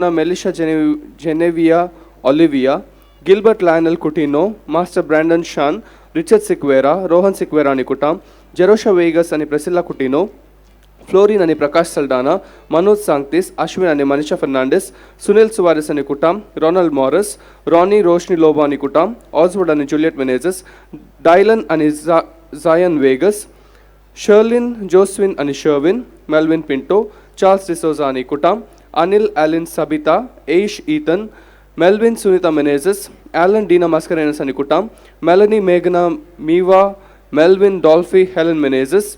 Melisha Genevia Olivia, Gilbert Lionel Coutinho, master Brandon Shan, Richard Sequeira, Rohan Sequeira आनी कुटाम, जेरोशा vagus आनी प्रेसिल्ला Coutinho, fluorine आनी प्रकाश सल्डाना, मनोज सांगतीस, अश्विन आनी मनीषा फर्नांडीस, सुनील सुवारीस आनी कुटाम, रोनाल्ड मॉरिस, रॉनी रोशनी लोबो आनी कुटाम, ऑजवर्ड आनी जुलियट मेनेजस, डायलन आनी जायन वेगस, शर्लिन जोस्विन आनी शर्विन, मेल्विन पिंटो, चार्ल्स डिसोजा आनी कुटाम, Anil Alin Sabita, Aish Ethan, Melvin Sunita Menezes, Alan Dina Mascarenhas आनी कुटाम, मेलनी मेघना मीवा, मेल्विन डॉल्फी हेलन मेनेजस,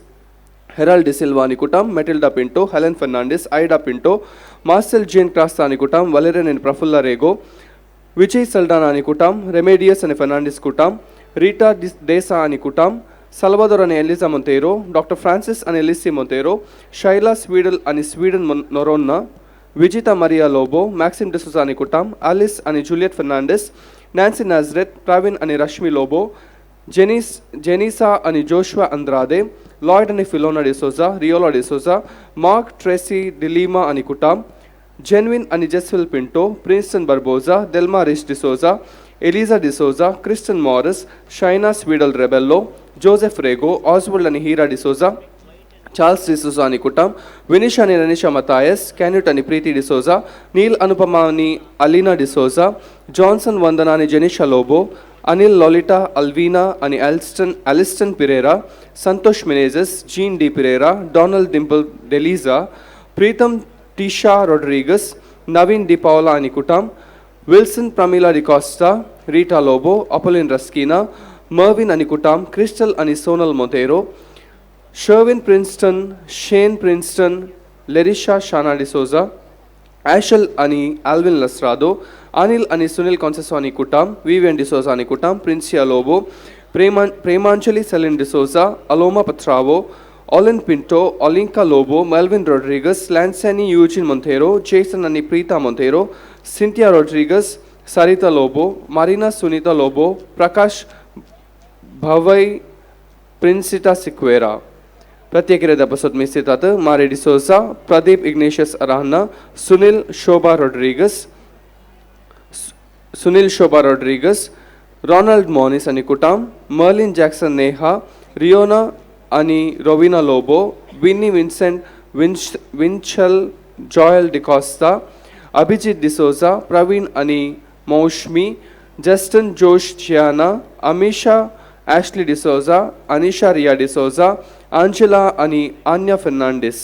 हेराल्ड डिसिल्वा आनी कुटाम, Matilda Pinto, Helen Fernandes, Ida Pinto, Marcel Jane Crasta आनी कुटाम, वलेरन आनी प्रफुल्ला रेगो, विजय सल्डाना आनी कुटाम, रेमेडियस आनी फर्नांडीस कुटाम, रिटा देसा आनी कुटाम, साल्वादोर आनी एलिजा मोंतेरो, डॉक्टर फ्रांसीस आनी लिसी मोंतेरो, शैला स्वीडल आनी स्वीडन नोरोन्ना, विजिता मारिया लोबो, मॅक्सिम डिसोजा आनी कुटाम, आलिस आनी जुलियट फर्नांडीस, नॅन्सी नाझरेत, प्रावीन आनी रश्मी लोबो, जेनिस जेनिसा आनी जोशुआ अंद्रादे, लॉयड आनी फिलोना डिसोजा, रियोला डिसोजा, मार्क ट्रेसी डिलिमा आनी कुटाम, जेनविन आनी जेस्विल पिंटो, प्रिन्स्टन बर्बोजा, डेल्मा रिश डिसोजा, एलिजा डिसोजा, क्रिस्टन मॉरिस, शायना स्वीडल रेबेल्लो, जोसेफ रेगो, ऑसवर्ल्ड आनी हिरा डिसोजा, चार्ल्स डिसोजा आनी कुटाम, विनिशा आनी रनिशा मतायस, कॅन्यूट आनी प्रीती डिसोजा, नील अनुपमा आनी अलिना डिसोजा, जॉन्सन वंदना आनी जेनिशा लोबो, अनिल लॉलिटा अल्विना आनी Elston Aliston Pereira, Santosh Menezes, gene D Pereira, Donald Dimple Deliza, Pritam Tisha Rodrigues, Naveen D Paula आनी कुटाम, विल्सन प्रमिला डिकॉस्टा, रिटा लोबो, अपोलिन रस्किना, मर्विन आनी कुटाम, क्रिस्टल आनी सोनल मोंतेरो, शर्विन प्रिन्स्टन, शेन प्रिन्स्टन, लेरिशा शाना डिसोजा, ॲशल आनी आल्विन लस्रादो, अनिल आनी सुनील कॉन्सेसो आनी कुटाम, विवियन डिसोजा आनी कुटाम, प्रिन्सिया लोबो, प्रेमांजली सेलिन डिसोजा, अलोमा पथ्रावो, ऑलिन पिंटो, ओलिंका लोबो, मेल्विन रॉड्रिगस, लॅन्सॅनी युजीन मोंतेरो, जेसन आनी प्रीता मोंतेरो, सिंथिया रॉड्रिगस, सरिता लोबो, मारिना सुनीता लोबो, प्रकाश भवई, प्रिन्सिटा सिक्वेरा. प्रत्येक पासत मिसितात मारी डिसोजा, प्रदीप इग्नेशियस अराहना, सुनील शोभा रॉड्रिगस, सुनील शोभा रॉड्रिगस, रोनाल्ड मॉनिस आनी कुटाम, मर्लिन जॅक्सन नेहा, रियोना आनी रोविना लोबो, विनी विन्सेंट विंच विंचल जॉयल डिकॉस्ता, अभिजीत डिसोजा, प्रवीण आनी मौशमी, जस्टन जोश जियाना, अमिशा ॲशली डिसोजा, अनिशा रिया डिसोजा, आंजेला आनी आन्या फर्नांडीस,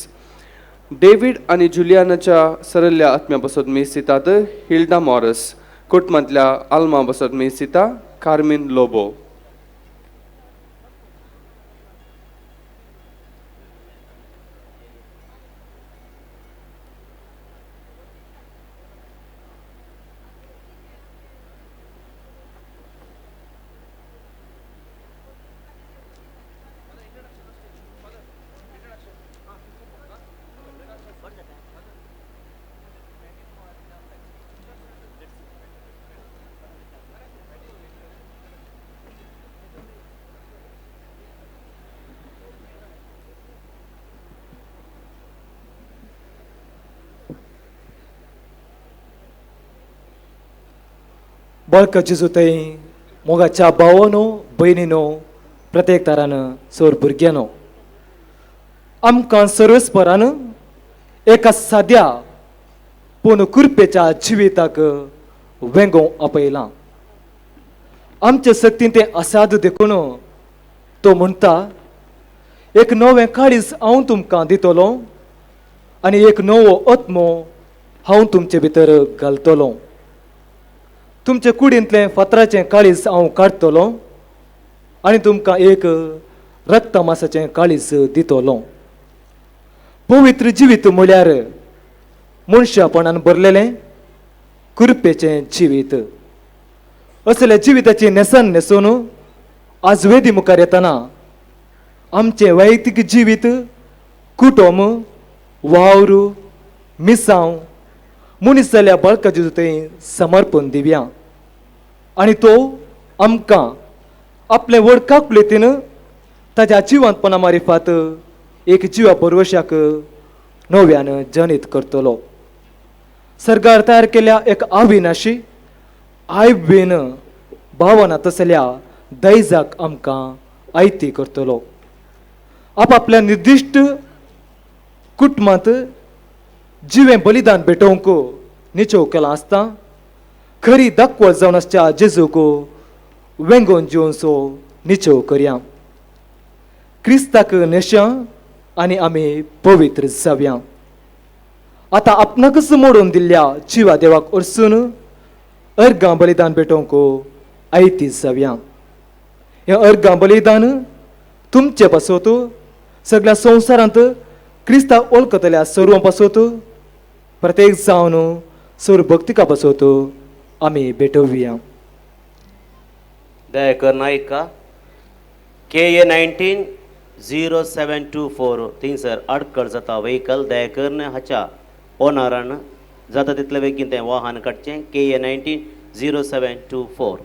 डेवीड आनी जुलियानाच्या सरल्ल्या आत्म्या बसत मिसितात हिल्डा मॉरस, कुटुंबांतल्या आल्मा बसत मिसिता कार्मीन लोबो. बळक जेजू थंय मोगाच्या भावानो भयणीनो, प्रत्येक तारान सोर भुरग्यानो, आमकां सर्वेस्परान एका साद्या पूण कृपेच्या जिविताक वेंगो आपयलां. आमचे सक्तीन तें असाद देखून तो म्हणटा, एक नवें काळीज हांव तुमकां दितलो आनी एक नवो आत्मो हांव तुमचे भितर घालतलो. तुमचे कुडींतलें फातराचें काळीज हांव काडटलो आनी तुमकां एक रक्तमासाचें काळीज दितलो. पवित्र जिवीत म्हळ्यार मनशापणान भरलेलें कृपेचें जिवीत. असल्या जिविताची न्हेसन न्हेसून आज वेदी मुखार येतना आमचें वैयक्तीक जिवीत, कुटुंब, वावर, मिसांव मनीस जाल्या बाळकाचे थंय समर्पण दिवया आनी तो आमकां आपले व्हड काकुळेतीन ताज्या जिवंतपणा मारिफात एक जिवा भरवशाक नव्यान जनीत करतलो. सरकार तयार केल्या एक अविनाशी आयबीन भावना तसल्या दैजाक आमकां आयती करतलो. आपापल्या निर्दिश्ट कुटुंबांत जिवें बलिदान भेटोवंक निचोव केलां आसता खरी दाखवत जावन आसच्या जेजूक वेंगोवन जिवनसो निचोव करया. क्रिस्ताक नेशा आनी आमी पवित्र जावया. आतां आपणाकच मोडून दिल्ल्या जिवा देवाक वरसून अर्गां बलिदान भेटोवंक आयती जावया. हें अर्गां बलिदान तुमचे पासत सगळ्या संवसारांत क्रिस्ताक वळखतल्या सर्वां पासत प्रत्येक जावन सर्व भक्तिका पासत आमी भेटोवया. दयाकर नायका KA 190724 थिंगसर अडकळ जाता व्हेकल. दया करून हाच्या ओनरान जाता तितले बेगीन तें वाहन काडचें. KA 190724.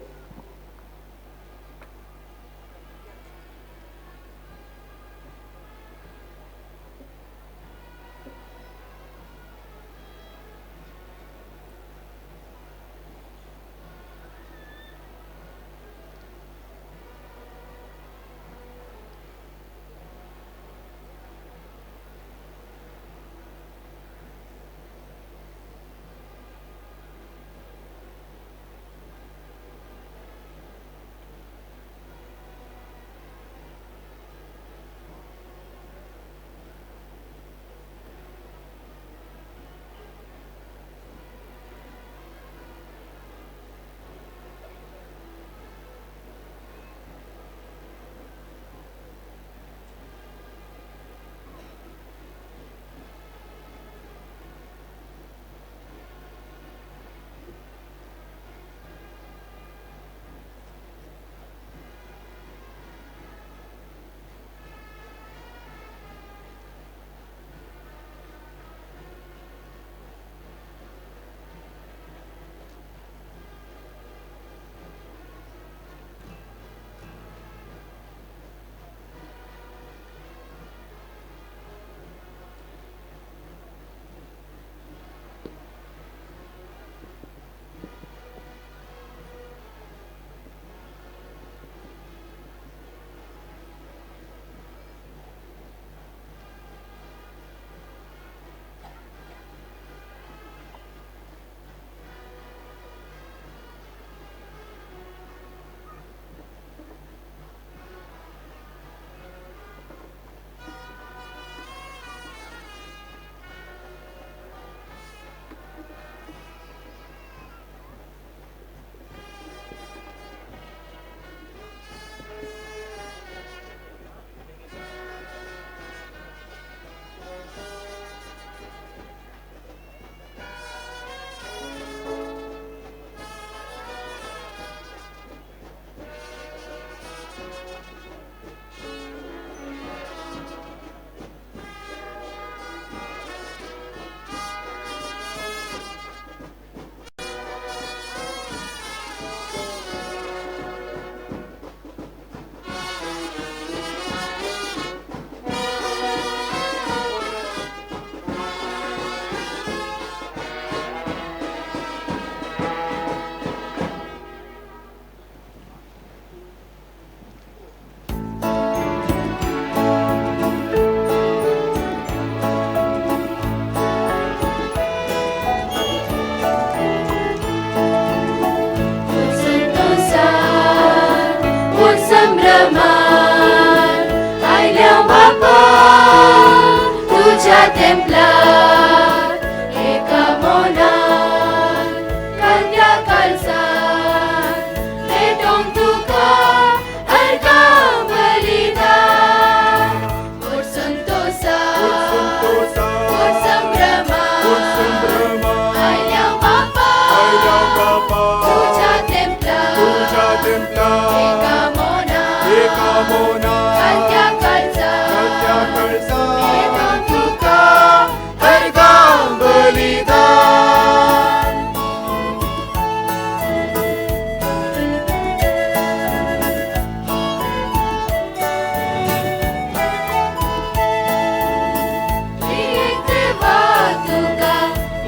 तुका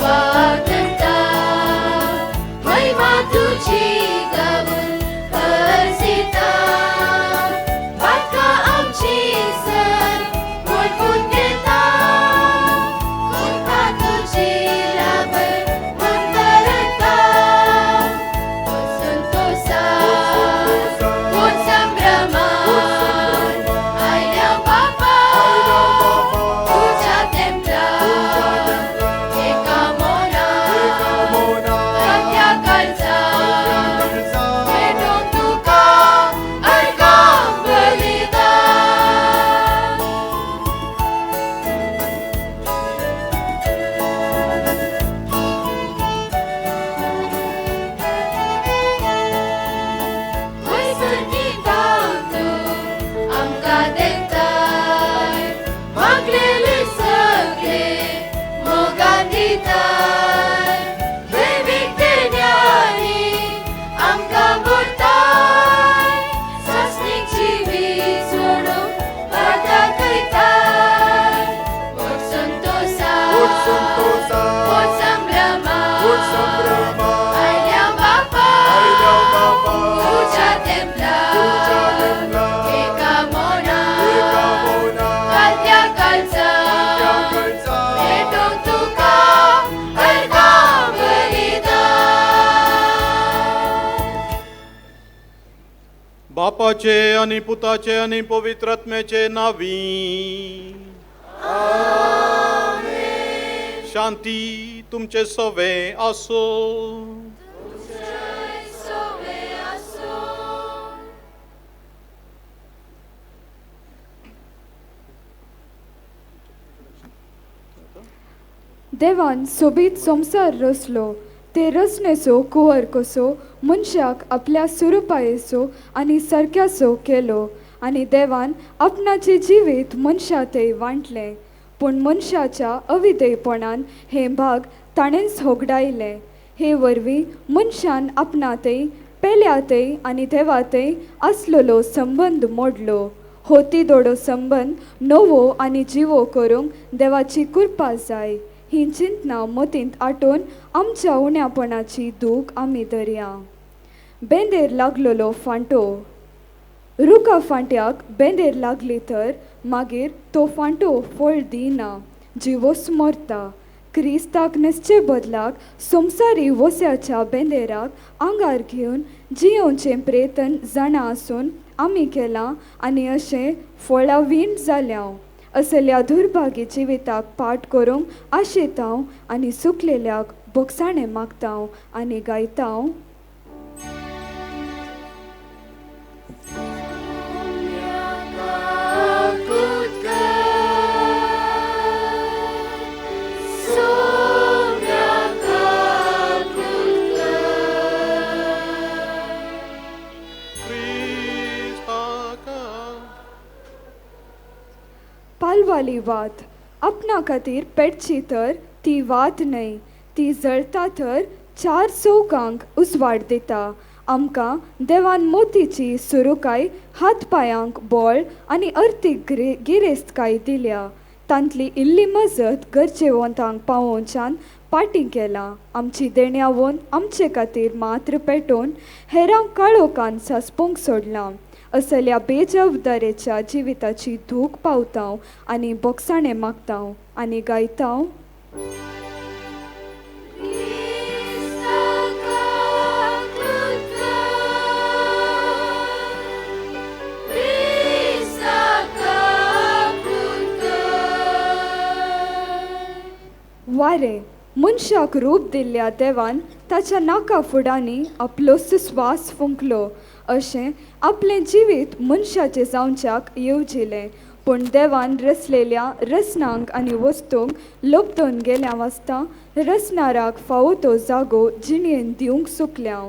वागता. बापाचे आनी पुताचे आनी पवित्र आत्म्याचे नावी. शांती तुमचे सवे आसो. देवान सोबीत संवसार रचलो. ते रचणेचो कुंवर कसो मनशाक आपल्या सुरुपायेचो आनी सारक्याचो केलो आनी देवान आपणाचें जिवीत मनशा थंय वांटलें. पूण मनशाच्या अविधेयपणान हें भाग ताणेंच होगडायलें. हे वरवीं मनशान आपणा थंय पेल्या थंय आनी देवा थंय आसलेलो संबंद मोडलो. हो तिदोडो संबंद नवो आनी जिवो करूंक देवाची कृपा जाय. ही चिंतना मतींत आठोवन आमच्या उण्यापणाची दूख आमी धरया. बेंदेर लागलेलो फांटो. रुखा फांट्याक बेंदेर लागली तर मागीर तो फांटो फळ दिना, जिवोच मरता. क्रिस्ताक न्हेसचे बदलाक संवसारी वस्याच्या बेंदेराक आंगार घेवन जियोवचें प्रेतन जाणा आसून आमी केलां आनी अशें फळावीण जाल्या. असल्या दुर्भागी जिविताक पाठ करूंक आशेतांव आनी सुकलेल्याक बोगसाणें मागतांव आनी गायतांव. पालवाली वात आपणा खातीर पेटची तर ती वात न्हय, ती जळता तर चार चौकांक उजवाड दिता. आमकां देवान मोतीची सुरुकाय, हात पांयांक बळ आनी अर्थीक गिरेस्तकाय दिल्या. तांतली इल्ली मजत गरजेवंतांक पावोवच्यान पाटी केलां. आमची देण्यावोन आमचे खातीर मात्र पेटोवन हेरांक काळोखान सासपूंक सोडलां. असल्या बेजबाबदारेच्या जिविताची धूक पावतांव आनी बोगसाणें मागतांव आनी गायतांव. वारें मनशाक रूप दिल्ल्या देवान ताच्या नाका फुडांनी आपलो स्वास फुंकलो. अशें आपलें जिवीत मनशाचें जावच्याक येवजिलें. पूण देवान रचलेल्या रचनांक आनी वस्तूंक लब्दून गेल्या वाचता रचणाराक फावो तो जागो जिणेन दिवंक चुकल्या.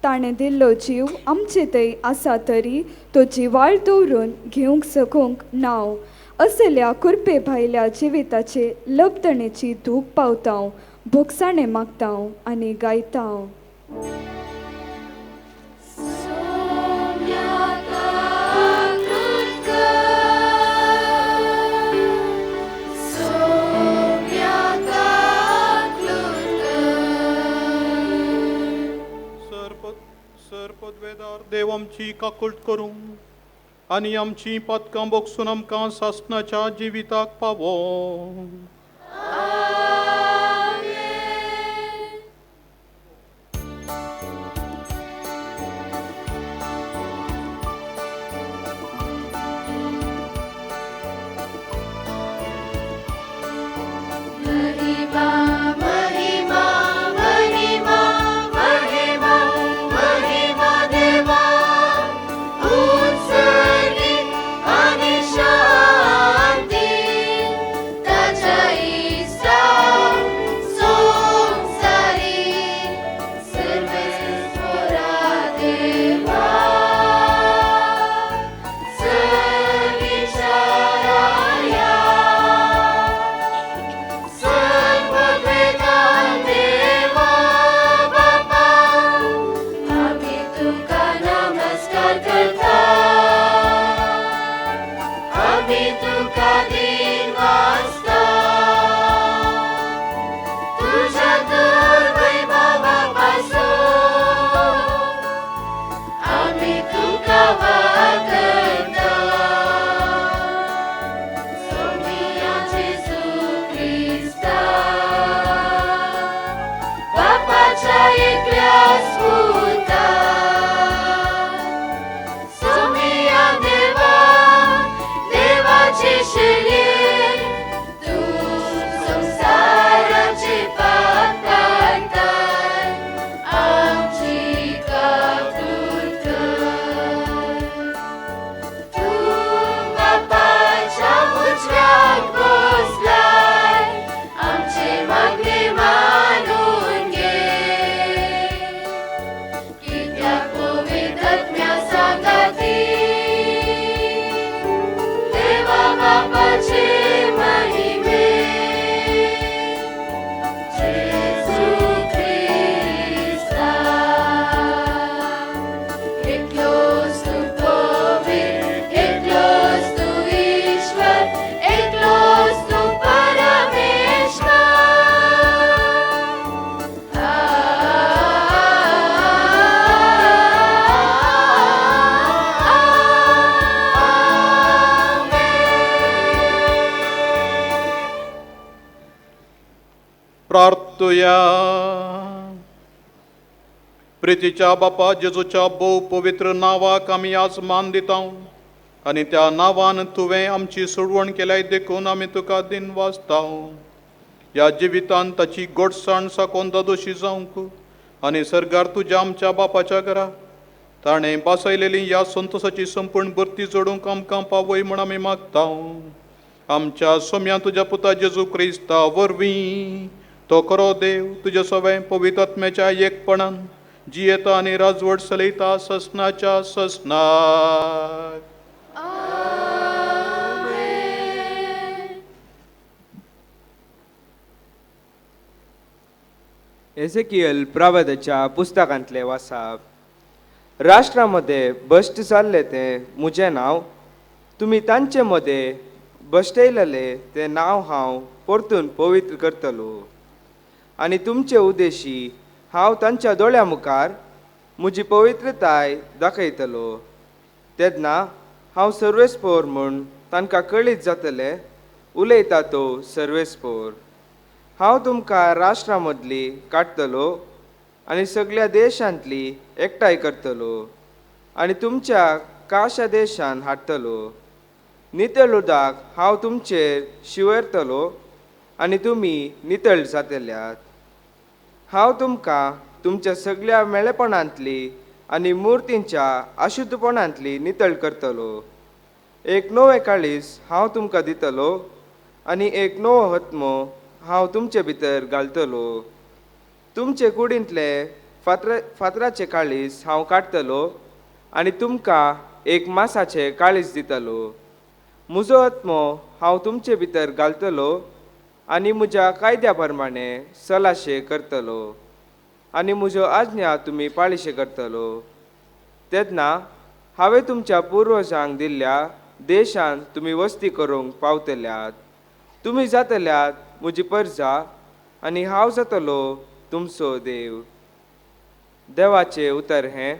ताणें दिल्लो जीव आमचे थंय आसा तरी तो जिवाळ दवरून घेवंक सकूंक नांव. असल्या कुरपे भायल्या जिविताचे लब्दणेची धूक पावतांव, भोगसाणें मागतांव आनी गायतांव. सरपदवेदार देव आमची काकूट करूं आनी आमची पातकां बोगसून आमकां सासणाच्या जिविताक पावो. शांती ताच्या मागतुया. प्रितीच्या बापा जेजूच्या भोव पवित्र नांवाक आमी आज मान दिता आनी त्या नांवान तुवें आमची सोडवण केल्याय देखून आमी तुका दिन वाचता. ह्या जिवितान ताची गोडसाण साकोन दादोशी जावंक आनी सर्गार तुज्या आमच्या बापाच्या घरा ताणें बासयलेली ह्या संतोसाची संपूर्ण भरती जोडूंक आमकां पावय म्हूण आमी मागता. आमच्या सोम्या तुज्या पुता जेजू क्रिस्ता वरवीं तो खरो देव तुज्या सवें पवित्र आत्म्याच्या एकपणान जियेता आनी राजवट चलयता ससनाच्या ससनाक. एझेकियल प्रवादाच्या पुस्तकांतले वासाप. राष्ट्रा मदें भश्ट जाल्लें तें म्हजें नांव तुमी तांचे मदें भश्टयलेलें तें नांव हांव परतून पवित्र करतलो आनी तुमचे उद्देशी हांव तांच्या दोळ्या मुखार म्हजी पवित्रताय दाखयतलो. तेन्ना हांव सर्वेस्पोर म्हूण तांकां कळीत जातलें, उलयता तो सर्वेस्पोर. हांव तुमकां राष्ट्रां मदली काडटलो आनी सगळ्या देशांतली एकठांय करतलो आनी तुमच्या काशा देशान हाडटलो. नितळ उदक हांव तुमचेर शिंवरतलो आनी तुमी नितळ जातल्यात. हांव तुमकां तुमच्या सगळ्या मेळेपणांतली आनी मुर्तींच्या अशुद्धपणांतली नितळ करतलो. एक नवें काळीस हांव तुमकां दितलो आनी एक नवो हत्मो हांव तुमचे भितर घालतलो. तुमचे कुडींतले फातराचे काळीस हांव काडटलो आनी तुमकां एक मासाचें काळीस दितलो. म्हजो आत्मो हांव तुमचे भितर घालतलो आनी म्हज्या कायद्या प्रमाणे सलाशे करतलो आनी म्हज्यो आज्ञा तुमी पाळिशे करतलो. तेन्ना हांवें तुमच्या पुर्वजांक दिल्ल्या देशांत तुमी वस्ती करूंक पावतल्यात. तुमी जातल्यात म्हजी परजा आनी हांव जातलो तुमचो देव. देवाचें उतर हें.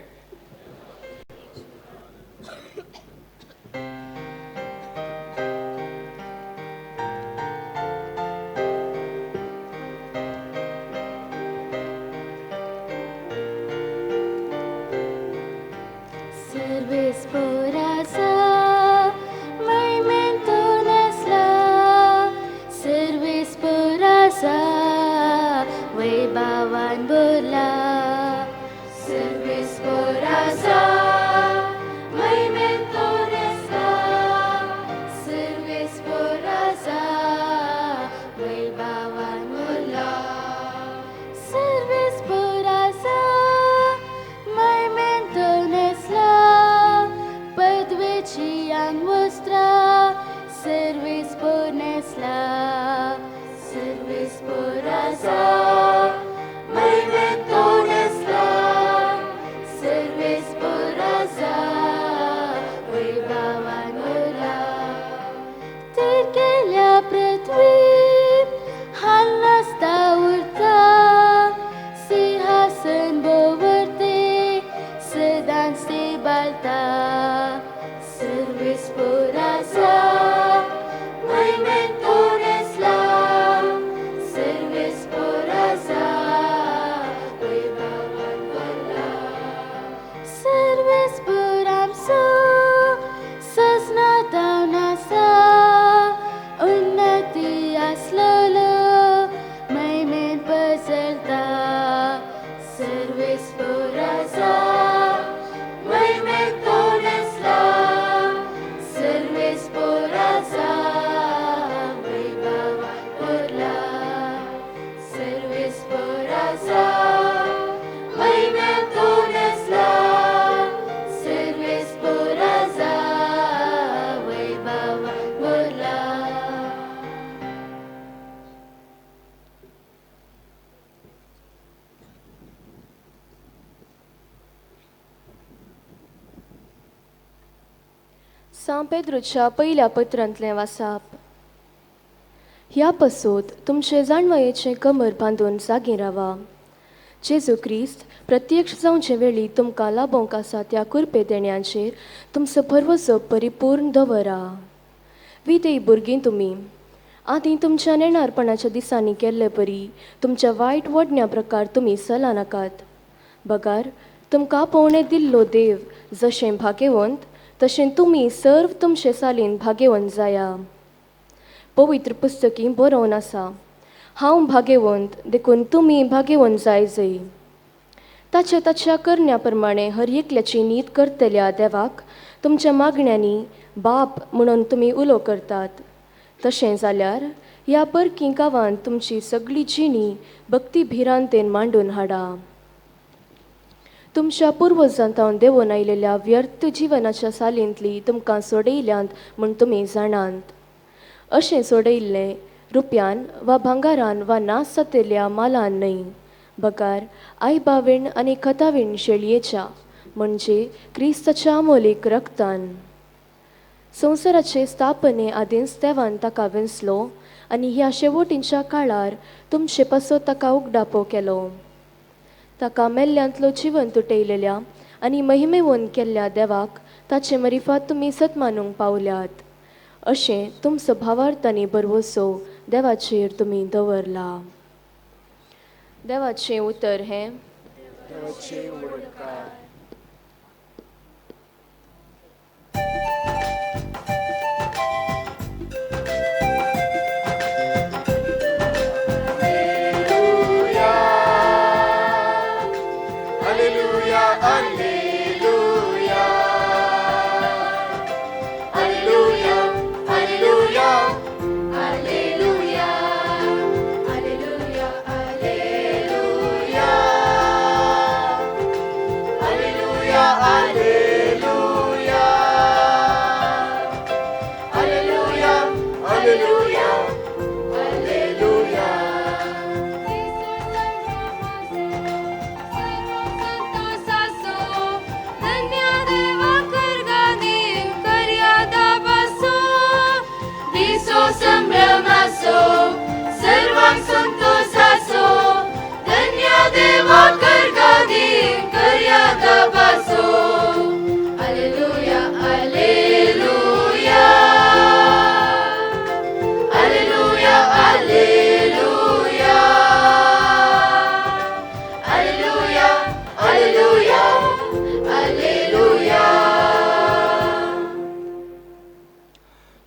सांत पेद्रूच्या पयल्या पत्रांतलें वासाप. ह्या पसूत तुमचे जाणवयेचें कमर बांदून जागीं रावा. जेजू क्रिस्त प्रत्यक्ष जावचे वेळी तुमकां लाबोवंक आसा त्या कुरपे देण्यांचेर तुमचो भरवसो परिपूर्ण दवरा. विदेय भुरगीं तुमी आनी तुमच्या नेणारपणाच्या दिसांनी केल्ले परी तुमच्या वायट वडण्या प्रकार तुमी सला नाकात. बगार तुमकां पोवणे दिल्लो देव जशें भागेवंत तशें तुमी सर्व तुमचे सालीन भागेवंत जाया. पवित्र पुस्तकी बरोवन आसा, हांव भागेवंत देखून तुमी भागेवंत जाय जय. ताच्या ताच्या करण्या प्रमाणे हर एकल्याची नीत करतल्या देवाक तुमच्या मागण्यांनी बाप म्हणून तुमी उलो करतात. तशें जाल्यार ह्या परकी गांवांत तुमची सगळी जिणी भक्ती भिरांतेन मांडून हाडा. तुमच्या पुर्वजांतावन देंवून आयिल्ल्या व्यर्थ जिवनाच्या सालींतली तुमकां सोडयल्यांत म्हूण तुमी जाणात. अशें सोडयिल्लें रुपयान वा भांगारान वा नास जातल्या मालान न्हय, बगार आयबावीण आनी खतावीण शेळयेच्या म्हणजे क्रिस्ताच्या मोलीक रक्तान. संवसाराचे स्थापने आदींच देवान ताका वेंचलो आनी ह्या शेवटींच्या काळार तुमचे पासत ताका उगडापो केलो. ताका मेल्ल्यांतलो जिवन तुटयलेल्या आनी महिमेवन केल्ल्या देवाक ताचे मरिफात तुमी सत मानूंक पावल्यात. अशें तुमचो भावार्थ आनी भरवसो देवाचेर तुमी दवरला. देवाचें उतर हें.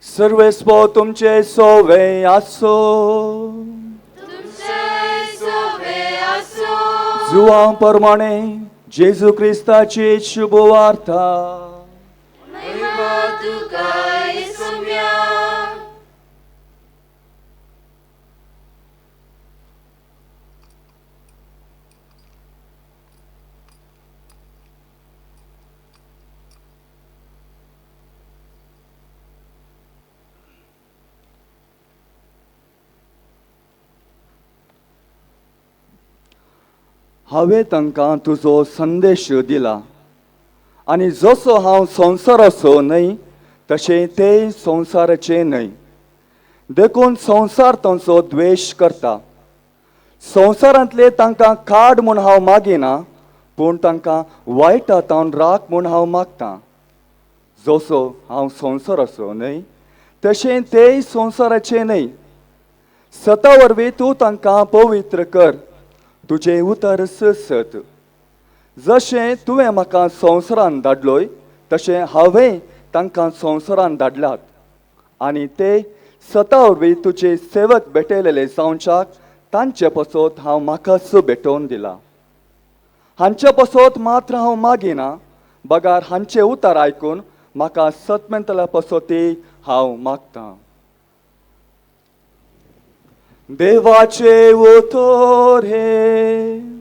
सर्वेस्पो तुमचे सोवे आसो, जुवां प्रमाणे जेजू क्रिस्ताची शुभवार्ता. हांवें तांकां तुजो संदेश दिला आनी जसो हांव संवसाराचो न्हय तशें तेय संवसाराचे न्हय, देखून संवसार तांचो द्वेश करता. संवसारांतले तांकां काड म्हूण हांव मागिना, पूण तांकां वायटा तावन राख म्हूण हांव मागतां. जसो हांव संवसाराचो न्हय तशें तेय संवसाराचे न्हय. सता वरवीं तूं तांकां पवित्र कर, तुजें उतर सत. जशें तुवें म्हाका संवसारान धाडलोय तशें हांवें तांकां संवसारान धाडल्यात, आनी ते सता वरवीं तुजे सेवक भेटयलेले जावच्याक तांचे पासत हांव म्हाकाच भेटोवन दिला. हांचे पासत मात्र हांव मागिना, बगार हांचे उतर आयकून म्हाका सतमेंतल्या पासतय हांव मागतां. देवाचे उतर हे.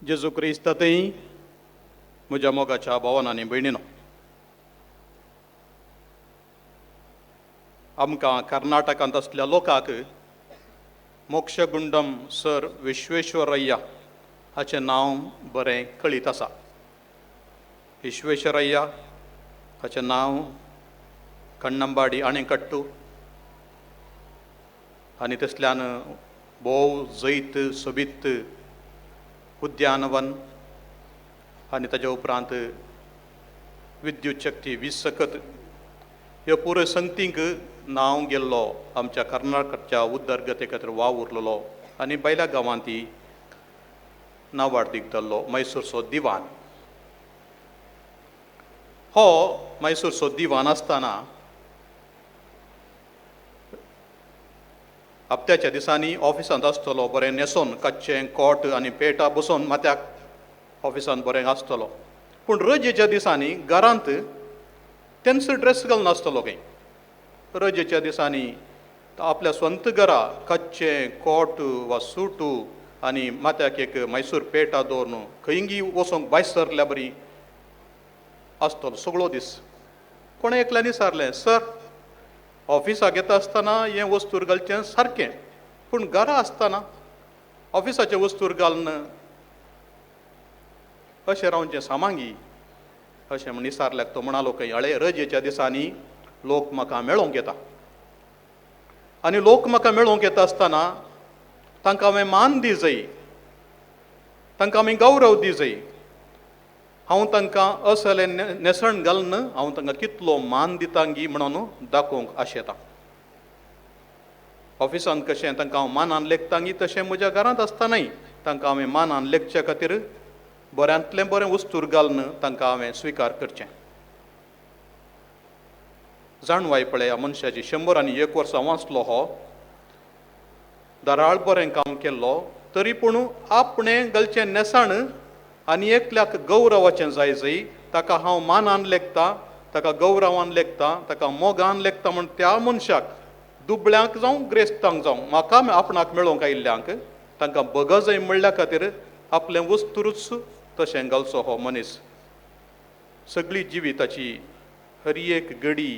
जेजू क्रिस्तातय म्हज्या मोगाच्या भावान आनी भयणीनो, आमकां कर्नाटकांत आसल्या लोकांक मोक्षगुंडम सर विश्वेश्वरय्या हाचें नांव बरें कळीत आसा. विश्वेश्वरय्या हाचें नांव कण्णंबाडी अणेकट्टू आनी तसल्यान भोव जैत सोबीत उद्यानवन आनी ताज्या उपरांत विद्युत शक्ती वीज सकत ह्यो पुरो संगतींक नांव गेल्लो आमच्या कर्नाटकच्या उदरगते खातीर वाव उरलेलो आनी भायल्या गांवांत ती नांवाडदीक जाल्लो मैसूरचो दिवान. हो मैसूरचो दिवान आसतना हप्त्याच्या दिसांनी ऑफिसांत आसतलो, बरें न्हेसोन कच्चें कोट आनी पेटा बसोवन माथ्याक ऑफिसांत बरें आसतलो. पूण रजेच्या दिसांनी घरांत तेंचो ड्रेस घालून आसतलो खंय. रजेच्या दिसांनी आपल्या स्वंत घरा कच्चें कोट वा सुटू आनी माथ्याक एक मैसूर पेटा दवरून खंयगी वचोंक भायर सरल्या बरी आसतलो सगळो दीस. कोणें एकल्यान विचारलें, सर ऑफिसाक येता आसतना हें वस्तूर घालचें सारकें, पूण घरा आसतना ऑफिसाचें वस्तूर घालून अशें रावचें सामांगी अशें म्हण विचारल्याक तो म्हणालो खंय, अळे रजेच्या दिसांनी लोक म्हाका मेळोंक येता आनी लोक म्हाका मेळोंक येता आसतना तांकां हांवें मान दी जाय, तांकां आमी गौरव दी जाय. हांव तांकां असलें न्हेसण घालून हांव तांकां कितलो मान दितांगी म्हणून दाखोवंक आशेता. ऑफिसांत कशें तांकां हांव मानान लेखतांगी तशें म्हज्या घरांत आसतनाय तांकां हांवें मानान लेखचे खातीर बऱ्यांतलें बरें वस्तूर घालून तांकां हांवें स्विकार करचें. जाणवाय पळया मनशाची, 101 वर्सां वाचलो हो, दराळ बरें काम केल्लो, तरी पूण आपणें घालचें न्हेसण आनी एकल्याक गौरवाचें जाय जाय, ताका हांव मानान लेखता, ताका गौरवान लेखता, ताका मोगान लेखता म्हण त्या मनशाक दुबळ्यांक जावं ग्रेस्तांक जावं म्हाका आपणाक मेळोवंक आयिल्ल्यांक तांकां बगजय म्हणल्या खातीर आपलें वस्तूच तशें घालचो हो मनीस. सगळी जिविताची हर एक घडी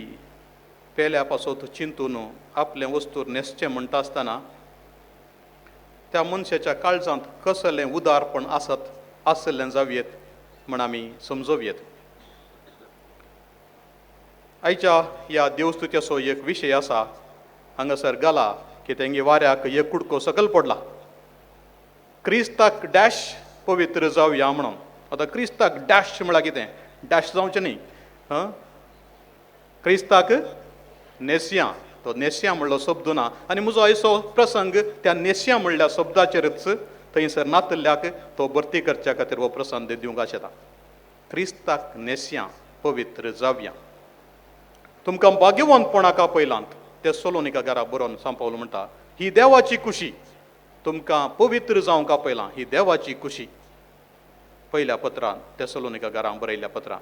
पेल्या पासत चिंतून आपलें वस्तूर न्हेसचें म्हणटा आसतना त्या मनशाच्या काळजांत कसलें उदारपण आसत आसलें जावयेत म्हण आमी समजोवयेत. आयच्या ह्या देवस्तुत्याचो एक विशय आसा, हांगासर घाला की तेंगे वाऱ्याक एक कुडको सकल पडला, क्रिस्ताक डॅश पवित्र जावया म्हणून. आतां क्रिस्ताक डॅश म्हळ्यार कितें? डॅश जावचें न्ही, हां, क्रिस्ताक नेस्या, तो नेस्या म्हणलो शब्द ना. आनी म्हजो आयचो प्रसंग त्या नेस्या म्हणल्या शब्दाचेरच थंयसर नातल्याक तो भरती करच्या खातीर हो प्रसंग दिवंक आशेता. क्रिस्ताक नेस्या पवित्र जावया. तुमकां भाग्यवंतपणाक आपयलांत ते सोलोनिका घरा बरोवन सांपावलो म्हणटा, ही देवाची खुशी, तुमकां पवित्र जावंक आपयलां ही देवाची खुशी. पयल्या पत्रान तेसलोनिका घरां बरयल्ल्या पत्रान.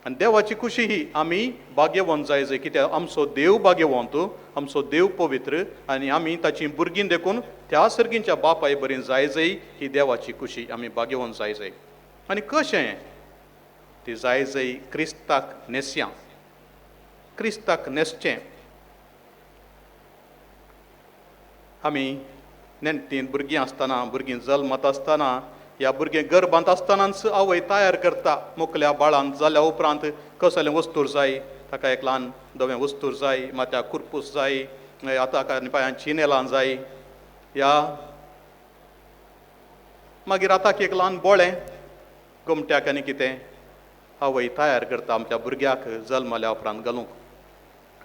आनी देवाची खुशी ही आमी भाग्यवंत जाय जाय, कित्याक आमचो देव भाग्यवंत, आमचो देव पवित्र आनी आमी ताची भुरगीं देखून त्या सर्गींच्या बापाय बरी जाय जाय ही देवाची खुशी, आमी भाग्यवंत जाय जाय. आनी कशें ती जाय जाय? क्रिस्ताक न्हेसया, क्रिस्ताक न्हेसचें. आमी नेणटीं भुरगीं आसतना, भुरगीं जल्मत आसतना, ह्या भुरगें गर्भांत आसतनाच आवय तयार करता मोकल्या बाळांत जाल्या उपरांत कसलें वस्तूर जाय, ताका एक ल्हान धवें वस्तूर जाय, माथ्याक कुरपूस जाय, हाताक आनी पांयांक चिनेलां जाय, ह्या मागीर हाताक एक ल्हान बोळें गोमट्याक आनी कितें आवय तयार करता आमच्या भुरग्याक जल्मल्या उपरांत घालूंक.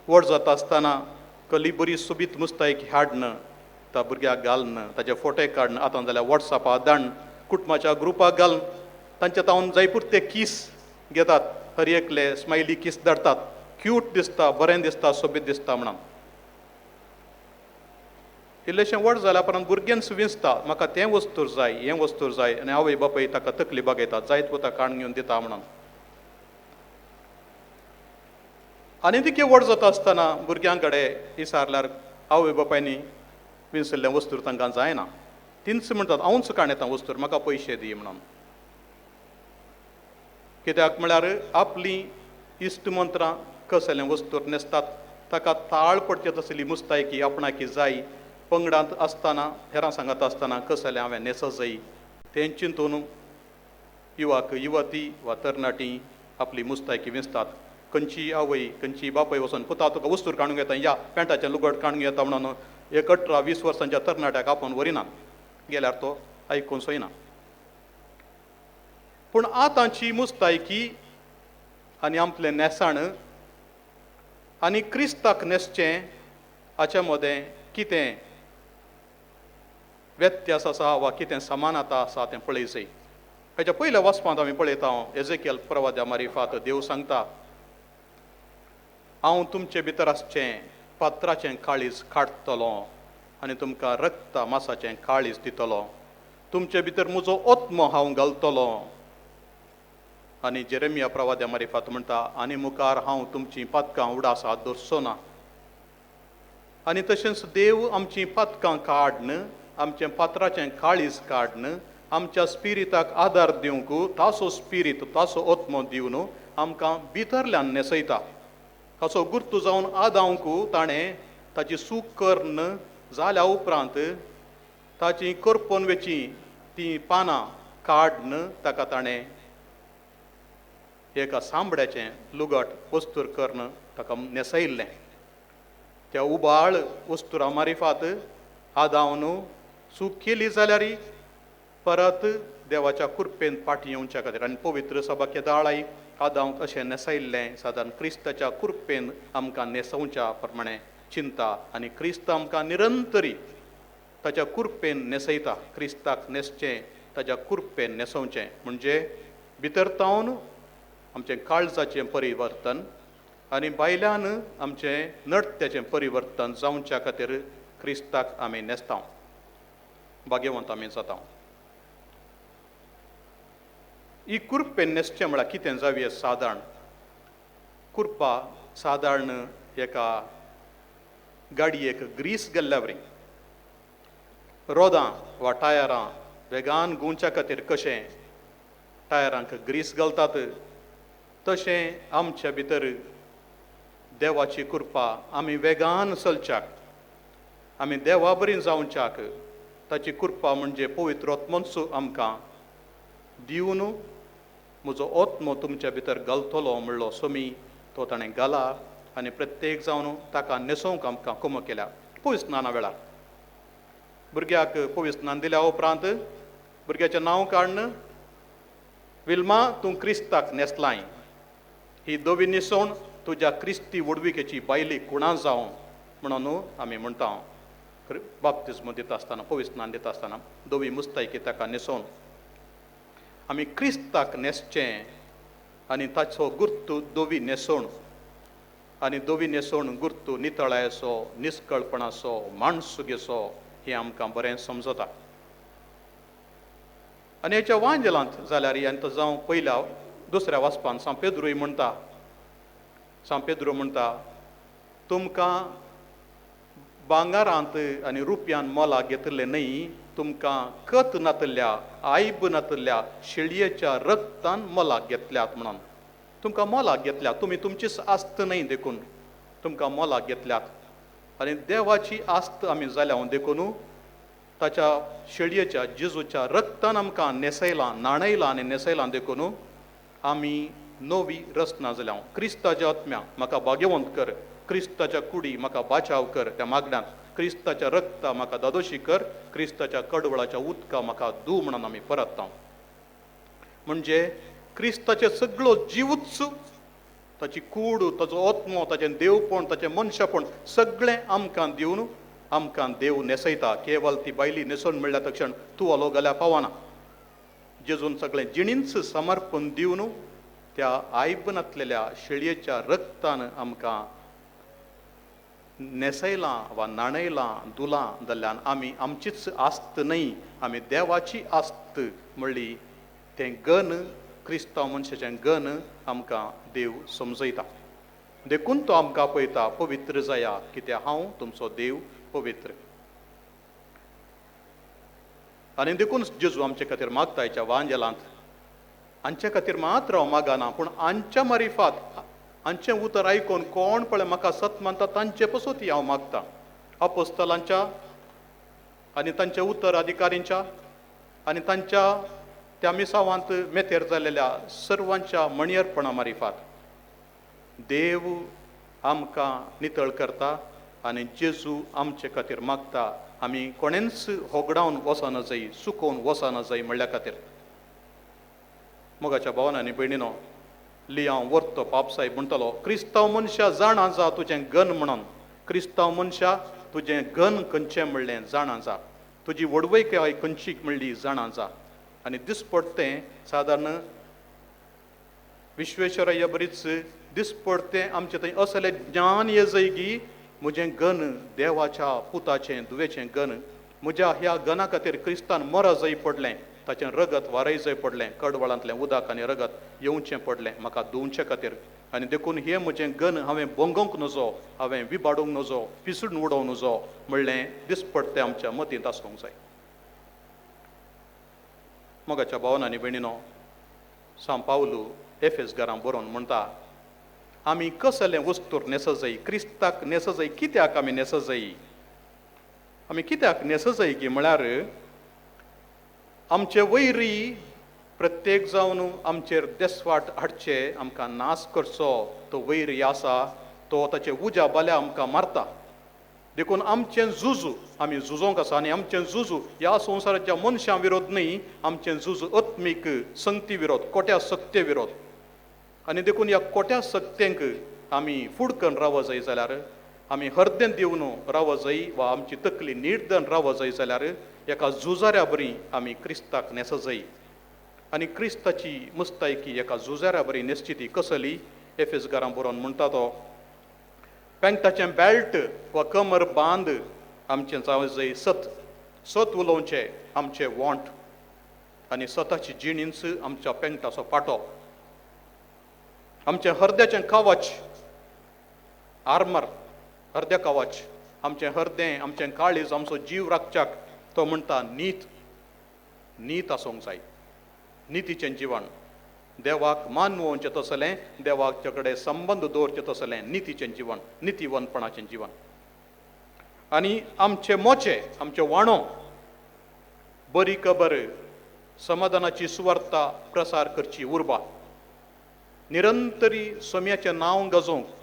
व्हड जाता आसतना कली बरी सोबीत मुस्तायक हाडन त्या भुरग्याक घालून ताचे फोटे काडन, आतां जाल्यार वॉट्सॅपार धाडन, कुटुंबाच्या ग्रुपाक घालून तांच्या तावन जायपुरते कीस घेतात, हर एकले स्मायली कीस धाडटात, क्यूट दिसता, बरें दिसता, सोबीत दिसता म्हणून. इल्लेशें व्हड जाल्या उपरांत भुरगेंच विंचता, म्हाका तें वस्तूर जाय, हें वस्तूर जाय, आनी आवय बापूय ताका तकली बागयतात, जायत वता काण घेवन दिता म्हणून. आनी तितकें व्हड जाता आसतना भुरग्यां कडेन विचारल्यार आवय बापायनी विंचल्लें वस्तूर तांकां जायना, तींच म्हणटात हांवूच काण येता वस्तूर, म्हाका पयशे दी म्हणून. कित्याक म्हळ्यार आपलीं इश्ट मंत्रां कसलें वस्तूर न्हेसतात ताका ताळ पडचे तसली मुस्तायकी आपणाकी जाय. पंगडांत आसतना हेरां सांगत आसतना कसलें हांवें न्हेसो जाय तें चिंतून युवाक युवती वा तरणाटी आपली मुस्तायकी विंचतात. खंयची आवय खंयची बापूय वचून पुता तुका वस्तूर काडूंक येता, या पॅन्टाचें लुगट काडूंक येता म्हणून एक 18-20 वर्सांच्या तरणाट्याक आपोवन व्हरिना, गेल्यार तो आयकून सोयना. पूण आतांची मुस्तायकी आनी आमतलें न्हेसाण आनी क्रिस्ताक न्हेसचें हाच्या मदें कितें व्यत्यास आसा वा कितें समानता आसा तें पळय जाय. हाच्या पयल्या वाचपांत आमी पळयता एजेकियल प्रवाद्या मारिफात देव सांगता, हांव तुमचे भितर आसचें पात्राचें काळीज काडटलो आनी तुमकां रक्ता मासाचें काळीज दितलो, तुमचे भितर म्हजो आत्मो हांव घालतलो. आनी जेरेमिया प्रवाद्या मारिफात म्हणटा, आनी मुखार हांव तुमचीं पातकां उडासा दवरचो ना. आनी तशेंच देव आमचीं पातकां काडन, आमचें पात्राचें काळीज काडन, आमच्या स्पिरिताक आदार दिवंक ताचो स्पिरीत ताचो आत्मो दिवन आमकां भितरल्यान न्हेसयता. ताचो गुर्तू जावन आदावंक ताणें ताची सूख कर्ण जाल्या उपरांत ताची करपोन वेची तीं पानां काडन ताका ताणें एका सांबड्याचें लुगट वस्तूर कर्ण ताका न्हेसयल्लें. त्या उबाळ वस्तुरा मारिफात आदावन चूक केली जाल्यार परत देवाच्या कुरपेन फाटीं येवच्या खातीर आनी पवित्र सभा केदाळाय आदावंक अशें न्हेसयल्लें सादारण क्रिस्ताच्या कुरपेन आमकां न्हेसोवच्या प्रमाणें चिंता आनी क्रिस्त आमकां निरंतरी ताच्या कुरपेन न्हेसयता. क्रिस्ताक न्हेसचें ताच्या कुरपेन न्हेसोवचें म्हणजे भितर तावन आमचें काळजाचें परिवर्तन आनी भायल्यान आमचें नडत्याचें परिवर्तन जावच्या खातीर क्रिस्ताक आमी न्हेसता, भाग्यवंत आमी जाता. ही कुरपेन न्हेसचें म्हळ्यार कितें जावया? सादारण कुरपा सादारण एका गाडयेक ग्रीस गेल्ल्या वरी रोदां वा टायरां वेगान घुंवच्या खातीर कशें टायरांक ग्रीस घालतात तशें आमच्या भितर देवाची कृपा आमी वेगान चलच्याक, आमी देवा बरी जावच्याक ताची कृपा म्हणजे पवित्र आत्मोच आमकां दिवन म्हजो आत्मो तुमच्या भितर घालतलो म्हणलो सोमी तो ताणें घाला आनी प्रत्येक जावन ताका न्हेसोवंक आमकां कुमो केल्या. पवित्र स्नाना वेळार भुरग्याक पवित्र स्नान दिल्या उपरांत भुरग्याचें नांव काडून विल्मा तूं क्रिस्ताक न्हेसलाय, ही धवी न्हेसवण तुज्या क्रिस्ती व्हडविकेची बायली कुणा जावं म्हणून आमी म्हणटा. बाप्तिज्म दिता आसतना पवित्र स्नान दिता आसतना धवी मुस्तायकी ताका न्हेसोवन आमी क्रिस्ताक न्हेसचें आनी ताचो गुर्तू धवी न्हेसवण आनी धवी न्हेसवण गुर्तू नितळायेचो, निस्कळपणाचो, माणसुगेचो हें आमकां बरें समजता. आनी हेच्या वांजेलांत जाल्यार आनी तो जावं पयल्या दुसऱ्या वाचपान सांत पेद्रूय म्हणटा, सांत पेद्रू म्हणटा तुमकां भांगारांत आनी रुपयान मोलाक घेतिल्लें न्हय, तुमकां कत नातल्या आयब नातल्या शेळयेच्या रक्तान मोलाक घेतल्यात म्हणून. तुमकां मोलाक घेतल्या, तुमी तुमचीच आस्त न्हय देखून तुमकां मोलाक घेतल्यात आनी देवाची आस्त आमी जाल्या देखून ताच्या शेळयेच्या जेजूच्या रक्तान आमकां न्हेसयलां, न्हाणयलां आनी न्हेसयलां देखून आमी नवी रचना जाल्या. क्रिस्ताच्या आत्म्या म्हाका भाग्यवंत कर, क्रिस्ताच्या कुडी म्हाका बाचाव कर, त्या मागण्यांत क्रिस्ताच्या रक्ता म्हाका दादोशी कर, क्रिस्ताच्या कडवळाच्या उदका म्हाका दू म्हणून आमी परतता. म्हणजे क्रिस्ताचे सगळो जिवूच, ताची कूड, ताचो आत्मो, ताचें देवपण, ताचें मनशापण सगळें आमकां दिवन आमकां देव न्हेसयता. केवल ती बायली न्हेसोवन म्हणल्या तक्षण तूं आलो गल्या पावना. जेजून सगळें जिणींच समर्पण दिवन त्या आयब नातलेल्या शेळयेच्या रक्तान आमकां न्हेसयलां वा न्हाणयलां, धुलां जाल्ल्यान आमी आमचीच आस्त न्हय, आमी देवाची आस्त म्हणली तें गन, क्रिस्तांव मनशाचें गन आमकां देव समजयता. देखून तो आमकां पळयता पवित्र जाया कित्याक हांव तुमचो देव पवित्र. आनी देखून जेजू आमचे खातीर मागता हेच्या वांजेलांत, आमचे खातीर मात्र हांव मागना पूण आमच्या मारिफात हांचें उतर आयकून कोण पळय म्हाका सत मानता तांचे पसून हांव मागता. अपोस्तलांच्या आनी तांच्या उत्तर अधिकारींच्या आनी तांच्या त्या मिसावांत मेतेर जाल्लेल्या सर्वांच्या मणयरपणा मारिफात देव आमकां नितळ करता आनी जेजू आमचे खातीर मागता. आमी कोणेंच होगडावन वचना जाय, सुकोवन वचना जाय म्हणल्या खातीर. मोगाच्या भावान आनी भयणीनो, लियांव वर्तो पापसाहेब म्हणटलो, क्रिस्तांव मनशा जाणा जा तुजें गन म्हणून. क्रिस्तांव मनशा तुजें गन खंयचें म्हणलें जाणा जा, तुजी व्हडवय खंयची म्हणली जाणा जा. आनी दिसपडतें सादारण विश्वेश्वरय्या बरीच दिसपडतें आमचें थंय असलें ज्ञान ये जाय की म्हजें गन देवाच्या पुताचें दुवेचें गन, म्हज्या ह्या गना खातीर क्रिस्तान मरा जाय पडलें, ताचें रगत वारय जाय पडलें, कडवळांतलें उदक आनी रगत येवचें पडलें म्हाका धुवचे खातीर. आनी देखून हें म्हजें गन हांवें भोंगोवंक नजो, हांवें विबाडूंक नजो, पिसून उडोवंक नजो म्हणलें दिसपडतें आमच्या मतींत आसूंक जाय. मोगाच्या भावान आनी भयणीनो, सांव पावलू एफेस घरां बरोवन म्हणटा, आमी कसलें वस्तूर न्हेसजाय, क्रिस्ताक न्हेसजाय. कित्याक आमी न्हेसजाय? आमी कित्याक न्हेसजाय की म्हळ्यार आमचे वैरी प्रत्येक जावन आमचेर देसवाट हाडचे, आमकां नाश करचो तो वैरी आसा, तो ताचे उज्या बाल्या आमकां मारता. देखून आमचें झुजू आमी झुजोंक आसा आनी आमचें झुजू ह्या संवसाराच्या मनशां विरोध न्हय, आमचें झुजू आत्मीक संगती विरोध, कोट्या सक्ते विरोध. आनी देखून ह्या कोट्या सक्तेंक आमी फुडकन राव जाय जाल्यार, आमी हरदें दिवन राव जाय वा आमची तकली निर्दन राव जाय जाल्यार एका झुजाऱ्या बरी आमी क्रिस्ताक न्हेस जाय. आनी क्रिस्ताची मुस्तायकी एका झुजाऱ्या बरी न्हेसची ती कसली? एफेस घरां बरोवन म्हणटा तो, पेंटाचें बेल्ट वा कमर बांद आमचें जावं जाय सत, सत उलोवचें आमचें वॉंट आनी सताची जिणींच आमच्या पेंटाचो पाटो, आमचें हरद्याचें कवच आर्मर, हरद्या कवच आमचें हरदें, आमचें काळीज, आमचो जीव राखच्याक तो म्हणटा नीत, नीत आसूंक जाय, नितीचें जिवन, देवाक मानवचें तसलें, देवाचे कडेन संबंद दवरचें तसलें नितीचें जिवन, नितीवंतपणाचें जिवन. आनी आमचे मोचे, आमचे वाणो बरी खबर समाधानाची सुवार्ता प्रसार करची उर्बा, निरंतरी सोम्याचें नांव गाजोवंक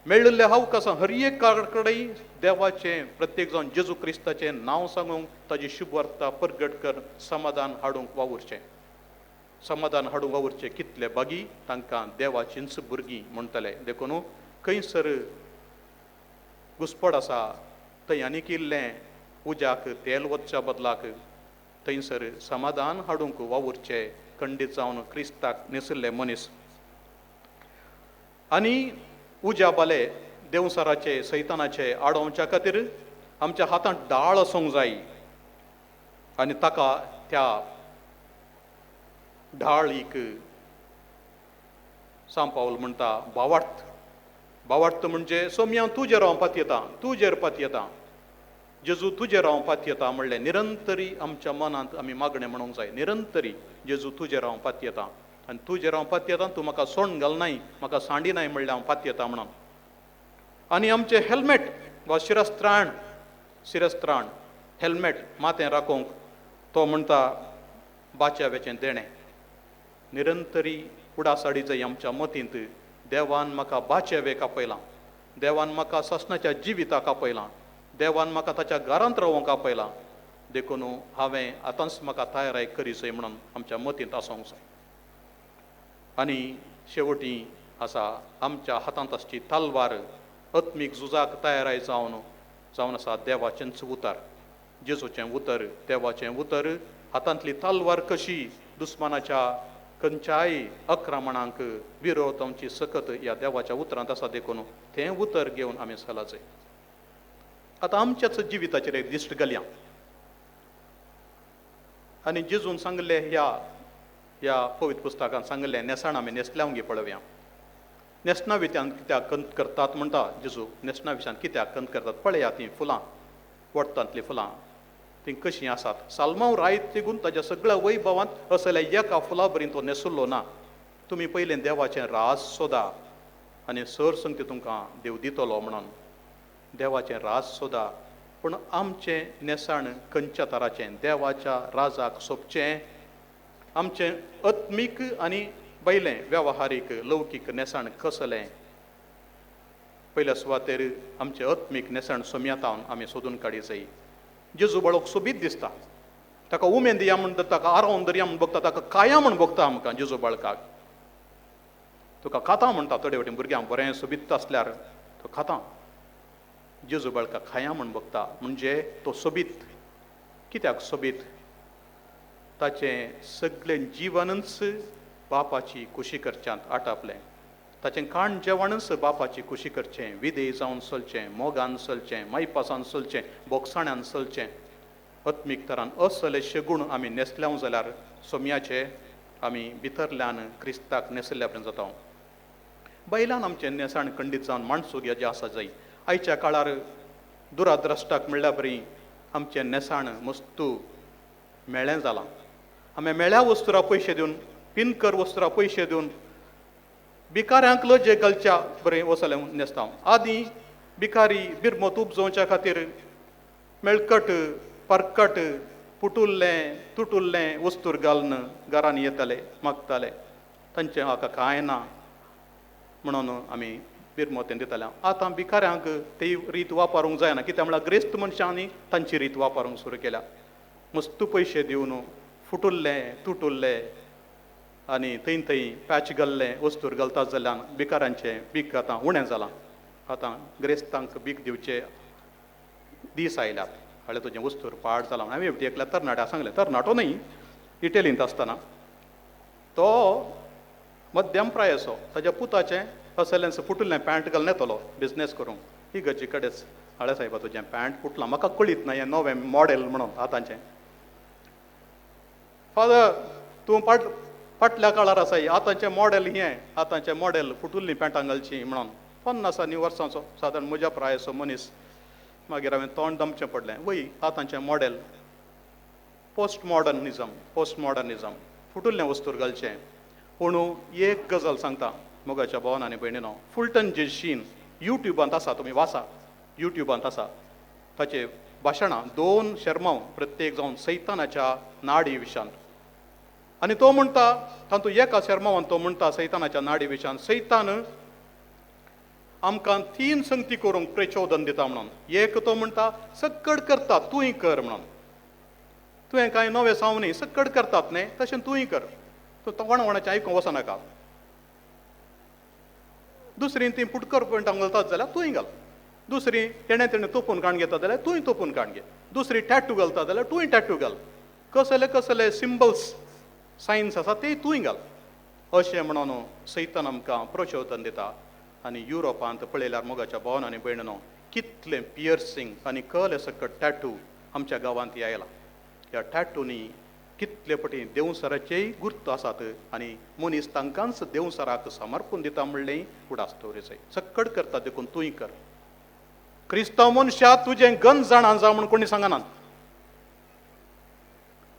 मेळिल्ले अवकाशां हर एक कडेन देवाचें प्रत्येक जावन जेजू क्रिस्ताचें नांव सांगूंक, ताजी शुभवार्ता परगट कर समाधान हाडूंक वावुरचें, समाधान हाडूंक वावुरचें. कितले बागी तांकां देवाचींच भुरगीं म्हणटले. देखून खंयसर घुसपड आसा थंय आनीक इल्लें उज्याक तेल वचच्या बदलाक थंयसर समाधान हाडूंक वावुरचें खंडीत जावन क्रिस्ताक न्हेसिल्ले मनीस. आनी उज्या बाले देवसाराचे सैतानाचे आडोवच्या खातीर आमच्या हातांत डाळ आसूंक जाय आनी ताका त्या ढाळीक सांव पावल म्हणटा भावार्थ. भावार्थ म्हणजे सोम्या तुजेर हांव पातयेतां, तुजेर पातयेतां, जेजू तुजेर हांव पातयेतां म्हणलें निरंतरी आमच्या मनांत आमी मागणें म्हणूंक जाय, निरंतरी जेजू तुजेर हांव पातयेतां आनी तुजेर हांव पातयेतां, तूं म्हाका सोण घालनाय, म्हाका सांडिनाय म्हणलें हांव पातयेतां म्हणून. आनी आमचें हेल्मेट वा शिरस्त्राण, शिरस्त्राण हेल्मेट माथें राखूंक तो म्हणटा बाच्यावेचें देणें. निरंतरी उडासाडी जाय आमच्या मतींत, देवान म्हाका बाचेवेक आपयलां, देवान म्हाका सासणाच्या जिविताक आपयलां, देवान म्हाका ताच्या घरांत रावोंक आपयलां, देखून हांवें आतांच म्हाका तयाराय करी जाय म्हणून आमच्या मतींत आसूंक जाय. आनी शेवटी आसा आमच्या हातांत आसची तलवार, आत्मीक झुजाक तयाराय जावन जावन आसा देवाचेंच उतर, जेजूचें उतर, देवाचें उतर. हातांतली तलवार कशी दुस्मानाच्या खंयच्याय आक्रमणांक विरोध आमची सकत ह्या देवाच्या उतरांत आसा, देखून तें उतर घेवन आमी चलाचें. आतां आमच्याच जिविताचेर एक दिश्ट घालया आनी जेजून सांगले ह्या ह्या पवित्र पुस्तकान सांगलें न्हेसण आमी न्हेसल्या गे पळोवया. न्हेसणा वित्यान कित्याक खंत करतात म्हणटा जेजू, न्हेसणा विशयान कित्याक खंत करतात? पळया तीं फुलां, वट्टांतलीं फुलां तीं कशीं आसात. साल्मांव रायत तिगून ताज्या सगळ्या वैभवांत असल्या एका फुला बरी तो न्हेसुल्लो ना. तुमी पयलें देवाचें राज सोदा आनी सर संगती तुमकां देव दितलो म्हणून. देवाचें राज सोदा, पूण आमचें न्हेसण खंयच्या तराचें, देवाच्या राजाक सोबचें आमचें आत्मीक आनी बैलें वेवहारीक लौकीक न्हेसण कसलें? पयल्या सुवातेर आमचें आत्मीक न्हेसण सोमयातावन आमी सोदून काडी जाय. जेजू बाळक सोबीत दिसता, ताका उमेद दिया म्हण, ताका आरोवन दरया म्हण बगता, ताका काया म्हण बगता आमकां जेजू बाळकाक. तुका खाता म्हणटा थोडे वटेन भुरग्यांक बरें सोबीत आसल्यार तो खाता, जेजू बाळकाक खाया म्हण बगता, म्हणजे तो सोबीत. कित्याक सोबीत? ताचें सगळें जिवनूच बापाची खुशी करच्यांत आटापलें, ताचें काण जेवणूच बापाची खुशी करचें, विधेय जावन चलचें, मोगान चलचें, मायपासान चलचें, बोगसाण्यान चलचें. आत्मीक तरान असले शेगूण आमी न्हेसल्याव जाल्यार सोम्याचे आमी भितरल्यान क्रिस्ताक न्हेसल्या पर्यंत जाता. बैलान आमचें न्हेसण खंडीत जावन माणसुग्या जें आसा जाय. आयच्या काळार दुराद्रश्टाक म्हणल्या बरी आमचें न्हेसण मस्तू मेळ्ळें जालां. आमी मेळ्या वस्तुरा पयशे दिवन, पिनकर वस्तुरा पयशे दिवन भिकाऱ्यांक लजे घालच्या बरें वसलें न्हेसता. आदीं भिकारी बिरमत उपजोवच्या खातीर मेळकट परकट पुटुल्लें तुटुल्लें वस्तूर घालून घरांनी येताले, मागताले, तांचें हाका कांय ना म्हणून आमी बिरमोतें दिताले. आतां भिकाऱ्यांक ती रीत वापरूंक जायना, कित्याक म्हळ्यार ग्रेस्त मनशांनी तांची रीत वापरूंक सुरू केल्या. मस्तू पयशे दिवन फुटुल्ले तुटुल्ले आनी थंय थंय पॅच घाल्ले वस्तूर घालता जाल्यान भिकाऱ्यांचें बीक आतां उणें जालां. आतां ग्रेस्तांक बीक दिवचे दीस आयल्यात. हाडलें तुजें वस्तूर पाड जालां. हांवें एकल्या तरणाट्या सांगलें, तरणाटो न्हय, इटलींत आसतना तो मध्यम प्रायेचो, ताज्या पुताचें असलेंच फुटुल्लें पॅन्ट घालून येतलो बिजनेस करूंक. ही गजी कडेच हाडलें, सायबा तुजें पॅन्ट फुटलां, म्हाका कळीत ना हें नवें मॉडेल म्हणून आतांचें. फादर तूं फाटल्या काळार आसाय, आतांचें मॉडेल हें, आतांचें मॉडेल फुटुल्लीं पॅन्टां घालचीं म्हणून. 50 वर्सांचो सादारण म्हज्या प्रायेचो मनीस. मागीर हांवें तोंड दमचें पडलें, वय आतांचें मॉडेल पोस्ट मॉडर्निजम, पोस्ट मॉडर्निजम, फुटुल्लें वस्तूर घालचें. पूण एक गजाल सांगता मोगाच्या भोवन आनी भयणीनो, फुलटन जे शीन युट्युबांत आसा, तुमी वाचा, युट्युबांत आसा ताचे भाशणां, 2 शेरमांव प्रत्येक जावन सैतानाच्या नाडी विशांत. आनी तो म्हणटा तातूंत एका शेरमांवान तो म्हणटा सैतानाच्या नाडी विशांत, सैतान आमकां 3 संगती करूंक प्रचोदन दिता म्हणून. एक तो म्हणटा सक्कड करता तूंय कर म्हणून, तुवें कांय नवें साव न्ही, सक्कड करतात न्ही तशें तूंय कर, तूं कोणा कोणाचें आयकूंक वचनाका. दुसरी ती फुटकर पेंटां घालतात जाल्यार तूंय घाल, दुसरी तेणें तेणें तोपून काण घेता जाल्यार तूंय तोपून काण घे, दुसरी टॅटू घालता जाल्यार तूंय टॅटू घाल, कसले कसले सिंबल्स सायन्स आसा ते तूंय घाल, अशें म्हणून सैतान आमकां प्रचोदन दिता. आनी युरोपांत पळयल्यार मोगाच्या भोवन आनी भयणीनो कितलें पियर्सिंग आनी कले सकट टॅटू आमच्या गांवांत आयला. ह्या टॅटूनी कितले पटी देवसराचेय गुर्त आसात आनी मनीस तांकांच देवसराक समर्पून दिता म्हणलें उडास दवरिचें. सक्कड करता देखून तूंय कर. क्रिस्तांव मनशा तुजें गन जाणा जा म्हूण कोणी सांगनात.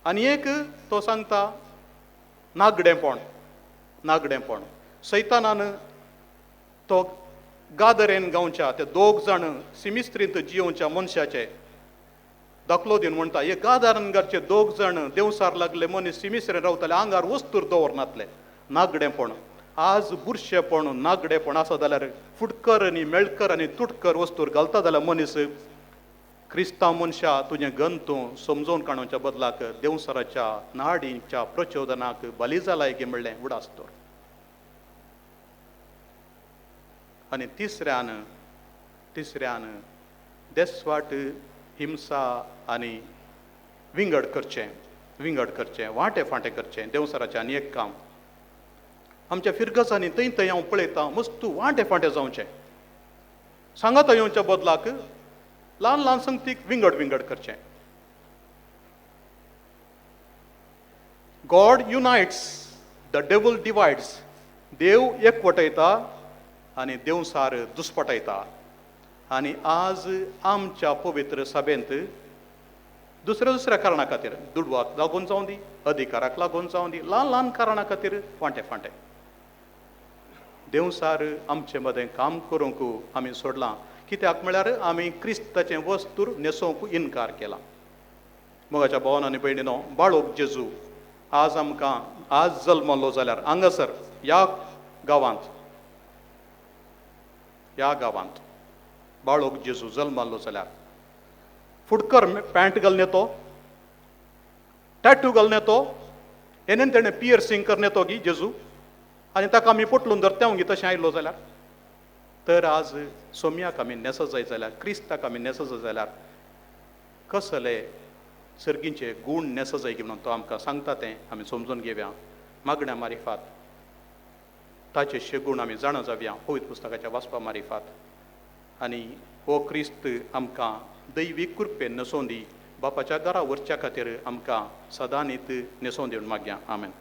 आनी एक तो सांगता नागडेंपण, नागडेंपण सैतानान तो गादरेन गांवच्या ते 2 जाण सिमिस्त्रींत जियोवच्या मनशाचे दाखलो दिवन म्हणटा, हे गादारन घरचे 2 जाण देवसार लागले मनीस सिमिस्त्रीन रावताले, आंगार वस्तूर दवरनातले. नागडेंपण आज बुरशेपण नागडेपण आसा जाल्यार फुटकर आनी मेळकर आनी तुटकर वस्तूर घालता जाल्यार मनीस क्रिस्तांव मनशा तुजें गंतू समजोवन काडूच्या बदलाक देवसराच्या नाडींच्या प्रचोदनाक बली जालाय गे म्हणलें उडास दवर. आनी तिसऱ्यान देसवाट हिंसा आनी विंगड करचें, विंगड करचें, वांटे फांटे करचें देवसराचें. आनी एक काम आमच्या फिरगजांनी थंय थंय हांव पळयतां मस्तू वांटे फांटे जावचें, सांगाता येवच्या बदलाक ल्हान ल्हान संगतीक विंगड विंगड करचें. God unites, the devil divides. देव एकवटयता आनी देवसार दुस्पटयता. आनी आज आमच्या पवित्र सभेंत दुसऱ्या दुसऱ्या कारणा खातीर, दुडवाक लागून जावं दी, अधिकाराक लागून जावं दी, ल्हान ल्हान कारणा खातीर वांटे फांटे. देंवसार आमचे मदें काम करूंक आमी सोडलां. कित्याक म्हळ्यार आमी क्रिस्ताचें वस्तूर न्हेसोवंक इनकार केला. मोगाच्या भोवन आनी भयणीनो, बाळोक जेजू आज आमकां आज जल्मलो जाल्यार हांगासर ह्या गांवांत, ह्या गांवांत बाळोक जेजू जल्मलो जाल्यार फुडकर पॅन्ट घालून येतो, टॅटू घालून येतो, हेणेन तेणें पियर्सिंग करून येतो गी जेजू, आनी ताका आमी पोटलून धरता गी तशें आयलो जाल्यार. तर आज सोम्याक आमी न्हेसो जाय जाल्यार, क्रिस्ताक आमी न्हेसो जाय जाल्यार कसले सर्गींचे गूण न्हेसो जाय की म्हणून तो आमकां सांगता तें आमी समजून घेवया. मागण्या मारिफात ताचे शेगूण आमी जाणा जावया पवित्र पुस्तकाच्या वाचपा मारिफात. आनी हो क्रिस्त आमकां दैवीक कृपेन न्हेसोवन दी, बापाच्या घरा व्हरच्या खातीर आमकां सदांनीत न्हेसोवन दिवन मागया. आमेन.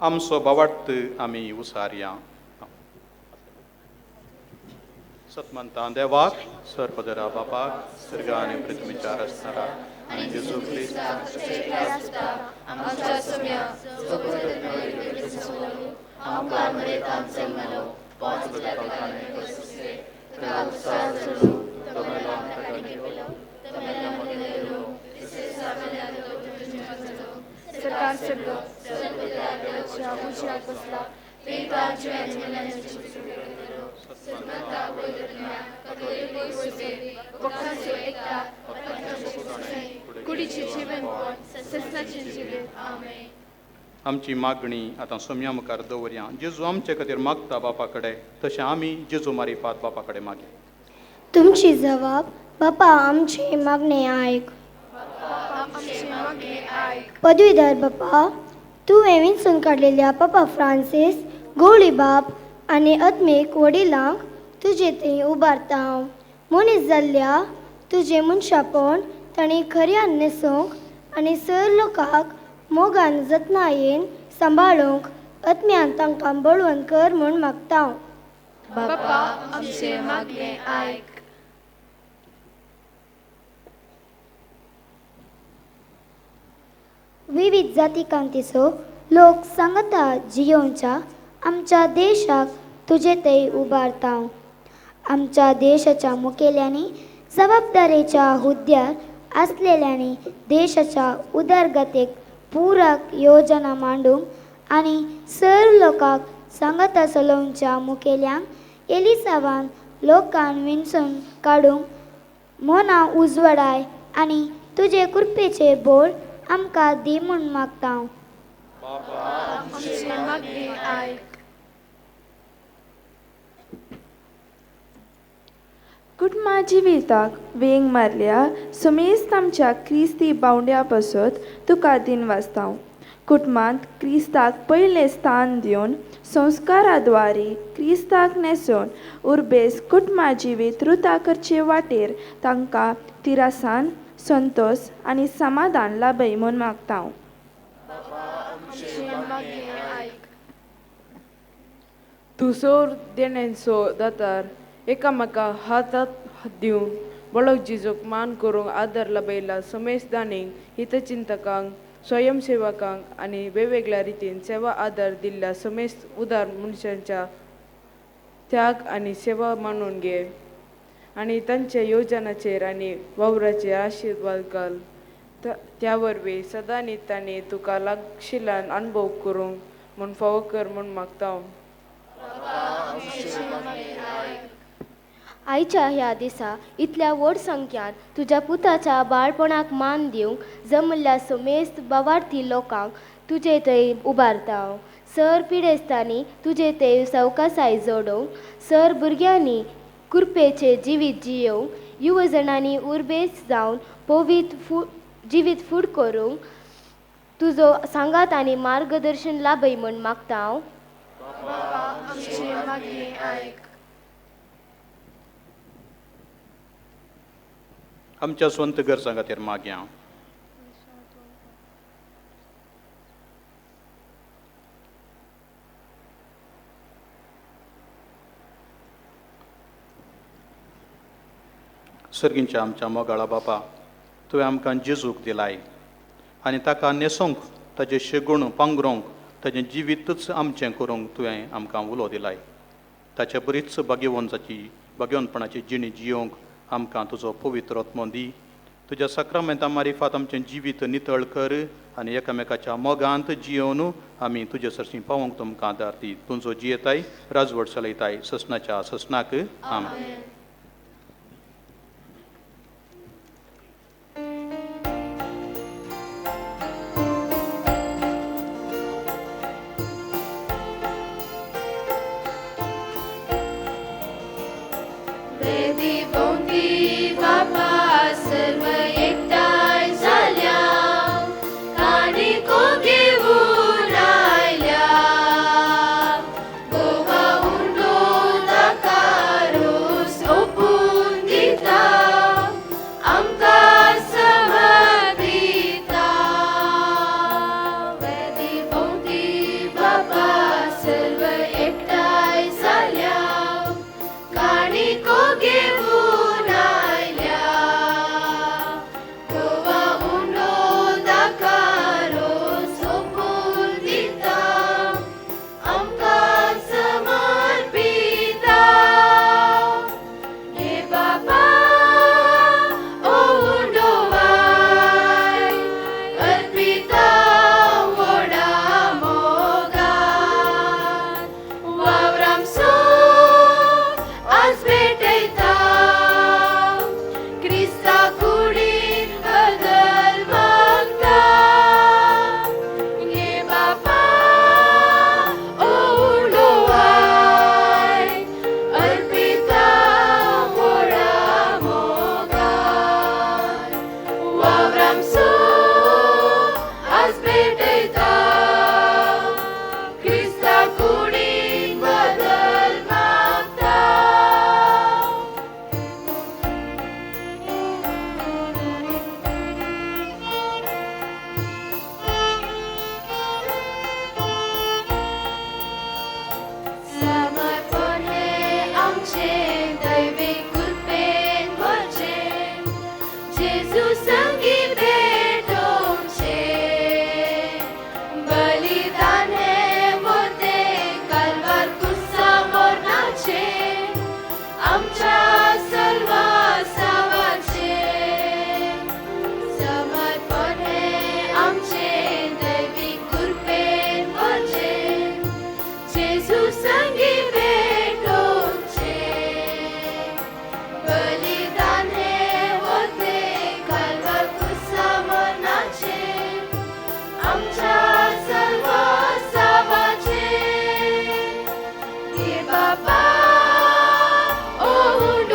आमचो बावार्थ आमी उसारया. सतमंता देवाक, सर्वदरा बापाक, सर्ग आनी पृथ्वीच्या रचणारा आनी जेजू क्रिस्त आमची मागणी आतां सोम्या मुखार दवरया. जेजू आमचे खातीर मागता बापा कडेन, तशें आमी जेजू मारिफात बापा कडेन मागया. तुमची जबाब बापा आमची मागणी आयक. पदवीधर बापा, तुवें विंचून काडलेल्या पापा फ्रांसीस गवळी बाप आनी आत्मीक वडिलांक तुजे थंय उबारता हांव. मनीस जाल्ल्या तुजें मनशापण तांणी खऱ्यान न्हेसूंक आनी सर लोकांक मोगान जतनायेन सांबाळूंक आत्म्यान तांकां बळवंत कर म्हूण मागता हांव. बापा आमचें मागणें आयक. विविध जाती कांतीचो लोक सांगता जियोवच्या आमच्या देशाक तुजे थंय उबारता हांव. आमच्या देशाच्या मुखेल्यांनी जबाबदारेच्या हुद्द्यार आसलेल्यांनी देशाच्या उदरगतेक पूरक योजना मांडूंक आनी सर लोकांक सांगता चलोवच्या मुखेल्यांक एलिसावान लोकांक विंचून काडूंक मनां उजवाडाय आनी तुजे कृपेचे बोळ आमकां दी म्हूण मागता हांव. कुटुंबा जिविताक वेंग मारल्या सुमेस्त आमच्या क्रिस्ती बावड्या पासत तुका दिन वाचता. कुटुंबांत क्रिस्ताक पयलें स्थान दिवन संस्कारा द्वारे क्रिस्ताक न्हेसोवन उर्बेस कुटुंबा जिवीत रुता करचे वाटेर तांकां तिरासान संतोश आनी समाधान लाभय म्हूण मागता. तूं सोर देण्यांचो दातार एकामेका हातात हात दिवन बळक जिजूक मान करूंक आदार लाभयला समेस्त दानींक हितचिंतकांक स्वयंसेवकांक आनी वेगवेगळ्या रितीन सेवा आदार दिल्ल्या समेस्त उदार मनशांच्या त्याग आनी सेवा मानून घे आनी तांच्या योजनाचेर आनी वावराचेर आशिर्वाद घाल. त्या वरवीं सदांनी तांणी तुका लागशिल्ल्यान अनुभव करूंक म्हूण फावो कर म्हूण मागता. आयच्या ह्या दिसा इतल्या व्हड संख्यान तुज्या पुताच्या बाळपणाक मान दिवंक जमल्ल्या समेस्त बावार्थी लोकांक तुजे थंय उबारता हांव. सर पिडेस्तांनी तुजे थंय सवकासाय जोडोवंक, सर भुरग्यांनी कृपेचें जिवीत जियोवंक, युवजणांनी उर्बेस जावन पवित्र जिवीत फूड करूंक तुजो सांगात आनी मार्गदर्शन लाभय म्हूण मागता हांव. आमच्या स्वंत गरजां खातीर मागया. सर्गींच्या आमच्या मोगाळा बापा, तुवें आमकां जेजूक दिलाय आनी ताका न्हेसोवंक, ताजें शेगूण पांगरोंक, ताजें जिवीतच आमचें करूंक तुवें आमकां उलो दिलाय. ताचे बरीच भाग्यवंताची भाग्यवंतपणाची जिणी जियोवंक आमकां तुजो पवित्र आत्मो दी. तुज्या साक्रामेंता मारिफात आमचें जिवीत नितळ कर आनी एकामेकाच्या मोगांत जियोवन आमी तुजे सरशीं पावोवंक तुमकां आदार दी. तुमचो जियेताय, राजवट चलयताय ससनाच्या ससनाक. आमेन. Baba, oh.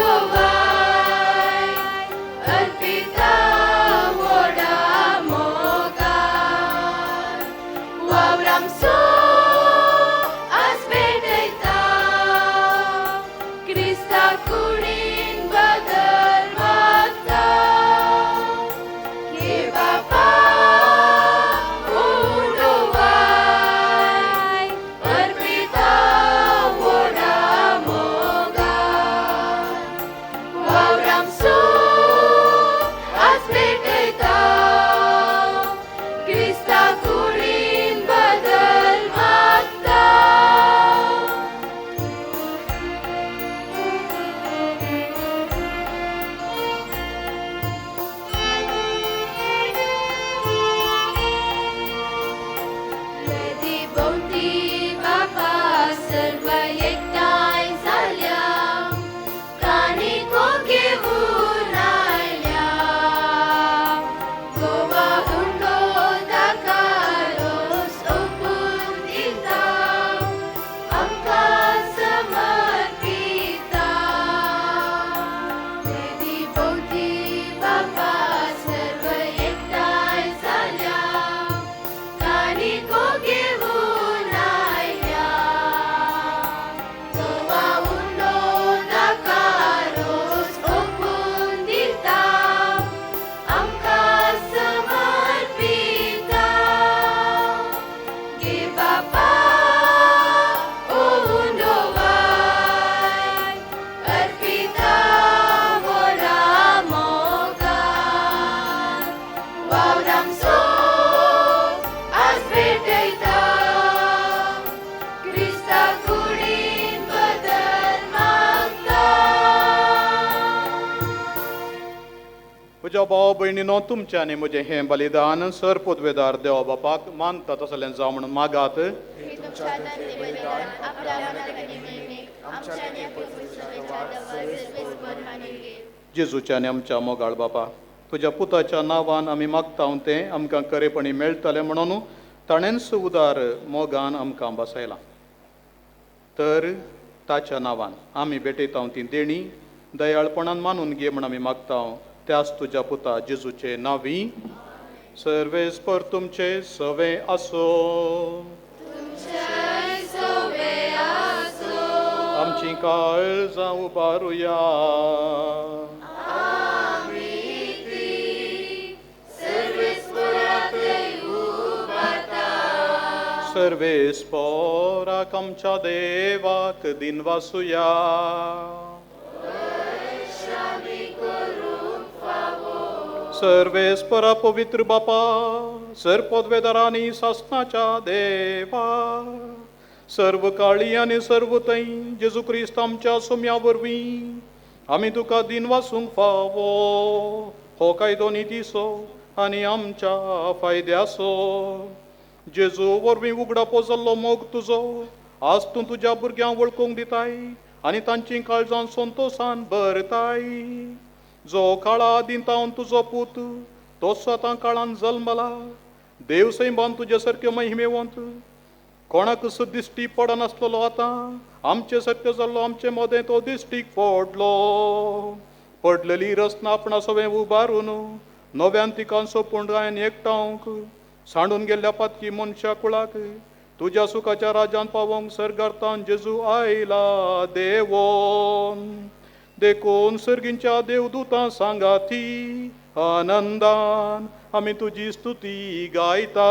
म्हज्या भाव भयणीनो, तुमचें आनी म्हजें हें बलिदान सर पदवेदार देवा बापाक मानता तसलें जावं म्हणून मागात. जेजूच्या आनी आमच्या मोगाळ बापा, तुज्या पुताच्या नांवान आमी मागता तें आमकां खरेपणी मेळटलें म्हणून ताणेंच उदार मोगान आमकां बसयलां. तर ताच्या नांवान आमी भेटयता ती देणी दयाळपणान मानून घे म्हण आमी मागता त्याच तुज्या पुता जेजूचे नांवी. सर्वेस्पर तुमचे सवे आसो. आमची काळजां उबारुया. सर्वेस्पराक आमच्या देवाक दिनवासुया. सर्वेस्परा पवित्र बापा, सर पदवेदारांनी सासनाच्या देवा, सर्व काळी आनी सर्व थंय जेजू क्रिस्त आमच्या सोम्या वरवीं आमी तुका दिनवासूंक फावो. हो कायदो नितीचो आनी आमच्या फायद्याचो. जेजू वरवीं उगडापो जाल्लो मोग तुजो आज तूं तुज्या भुरग्यांक वळखूंक दिताय आनी तांची काळजां संतोसान भरताय. जो काळा दितावन तुजो पूत तोच आतां काळान जल्मला. देव सैमान तुजे सारक्यो महिमेवंत कोणाकच दिश्टी पडनासलेलो आतां आमचे सारक्यो जाल्लो आमचे मदें तो दिश्टीक पडलो. पडलेली रचना आपणा सवें उबारून नव्यान तिका सोपूण एकठावंक सांडून गेल्ल्या पातकी मनशा कुळाक तुज्या सुखाच्या राजान पावोंक सर्गार्थान जेजू आयला देवोन. देखून सर्गींच्या देवदूतां सांगाती आनंदान आमी तुजी स्तुती गायता.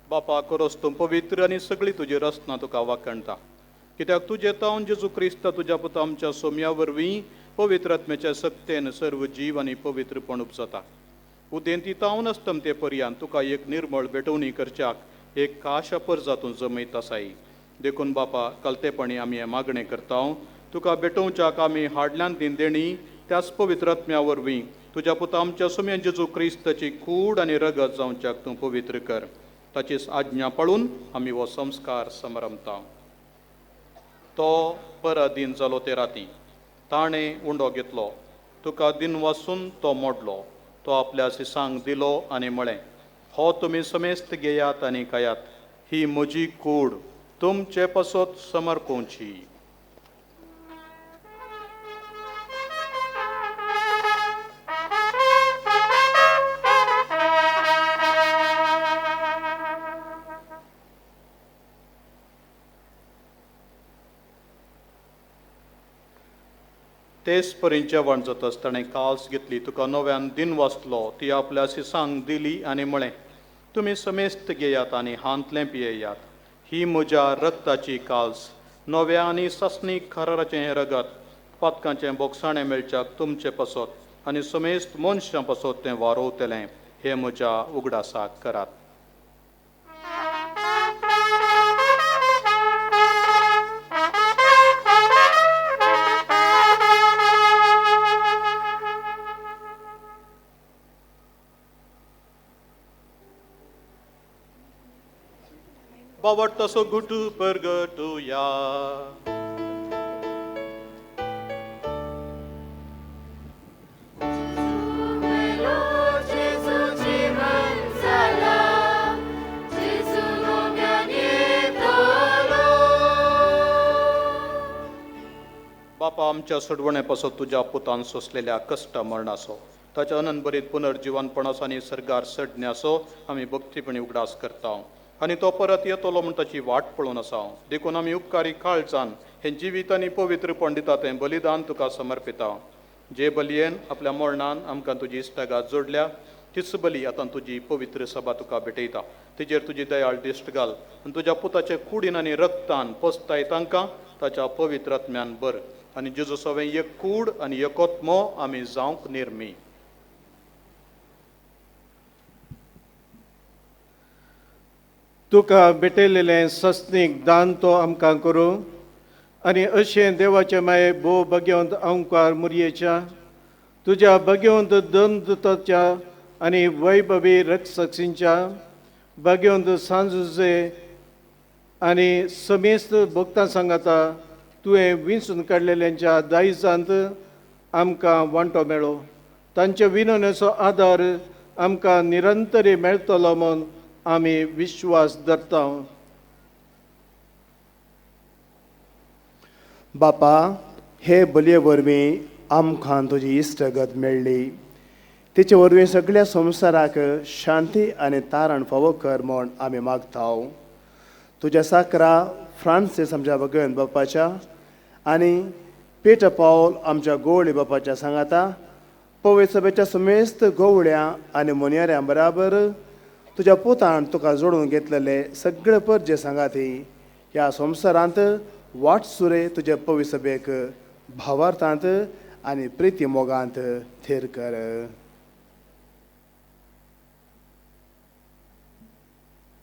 बापा करोस तूं पवित्र आनी सगळी तुजी रचना तुका वाखणटा. कित्याक तुजे तावन जेजू क्रिस्त तुज्या पुता आमच्या सोम्या वरवीं पवित्र आत्म्याच्या सक्तेन सर्व जीव आनी पवित्रपण उपजता. उदेंती तावन अस्तमते पर्यंत तुका एक निर्मळ भेटवणी करच्याक एक काशा परजातून जमयत आसाय. देखून बापा कलतेपणी आमी हें मागणें करता. तुका भेटोवच्याक आमी हाडल्यान दिन देणी त्याच पवित्र आत्म्या वरवीं तुज्या पुता आमच्या सोम्या जेजू क्रिस्ताची कूड आनी रगत जावच्याक तूं पवित्र कर. ताची आज्ञा पाळून आमी हो संस्कार समरमता. तो पराधीन जालो ते राती ताणें उंडो घेतलो, तुका दिनवासून तो मोडलो, तो आपल्या सिसांक दिलो आनी म्हळें, हो तुमी समेस्त घेयात आनी खायात, ही म्हजी कूड तुमचे पासत समर्पोवची. तेच परी जेवण जातच ताणें काल्स घेतली, तुका नव्यान दिन वाचलो, ती आपल्या सिसांक दिली आनी म्हळें, तुमी समेस्त घेयात आनी हांतलें पियेयात, ही म्हज्या रक्ताची काल्स, नव्या आनी सासणीक खराराचें हें रगत पातकांचें बोगसाणें मेळच्याक तुमचे पासत आनी समेस्त मनशां पासत तें वारोवतलें, हें म्हज्या उगडासाक करात. बावडटासो गुटू परगटुया. बापा आमच्या सोडवणे पासत तुज्या पुतान सोंसलेल्या कश्ट मरणाचो ताच्या अनंतभरीत पुनर्जिवनपणाचो आनी सर्गार सडण्याचो आमी भक्तीपणी उगडास करता आनी तो परत येतलो म्हूण ताची वाट पळोवन आसा. देखून आमी उपकारी काळजान हें जिवीत आनी पवित्रपण दिता तें बलिदान तुका समर्पिता. जे बलयेन आपल्या मरणान आमकां तुजी इश्टागात जोडल्या तीच बली आतां तुजी पवित्र सभा तुका भेटयता. तिजेर तुजी दयाळ दिश्ट घाल आनी तुज्या पुताचे कुडीन आनी रक्तान पसताय तांकां ताच्या पवित्र आत्म्यान बर आनी जेजू सवें एक कूड आनी एकोत्मो आमी जावंक निर्मी. तुका भेटयलेलें सस्नीक दान तो आमकां करूं आनी अशें देवाचें माये भोव भगवंत अंकार मुरयेच्या तुज्या भगवंत दंदताच्या आनी वैभवी रक्षक्षींच्या भगवंत सांजुजे आनी समेस्त भक्तां सांगाता तुवें विंचून काडलेल्यांच्या दायजांत आमकां वांटो मेळो. तांच्या विनवणेचो आदार आमकां निरंतरी मेळटलो म्हूण आमी विश्वास धरता. बापा, हे बलये वरवीं आमकां तुजी इश्टगत मेळ्ळी. तिचे वरवीं सगळ्या संवसाराक शांती आनी तारण फावो कर म्हूण आमी मागता. तुज्या साकरा फ्रांसीस आमच्या भगवंत बापाच्या आनी पेटर पावल आमच्या गोवळी बापाच्या सांगाता पवित्र सभेच्या समेस्त गोवळ्यां आनी मोनयाऱ्यां बराबर तुज्या पुतान तुका जोडून घेतलेले सगळे परजे सांगाती ह्या संवसारांत वाटसुरे तुज्या पवित्र सभेक भावार्थांत आनी प्रिती मोगांत थेर कर.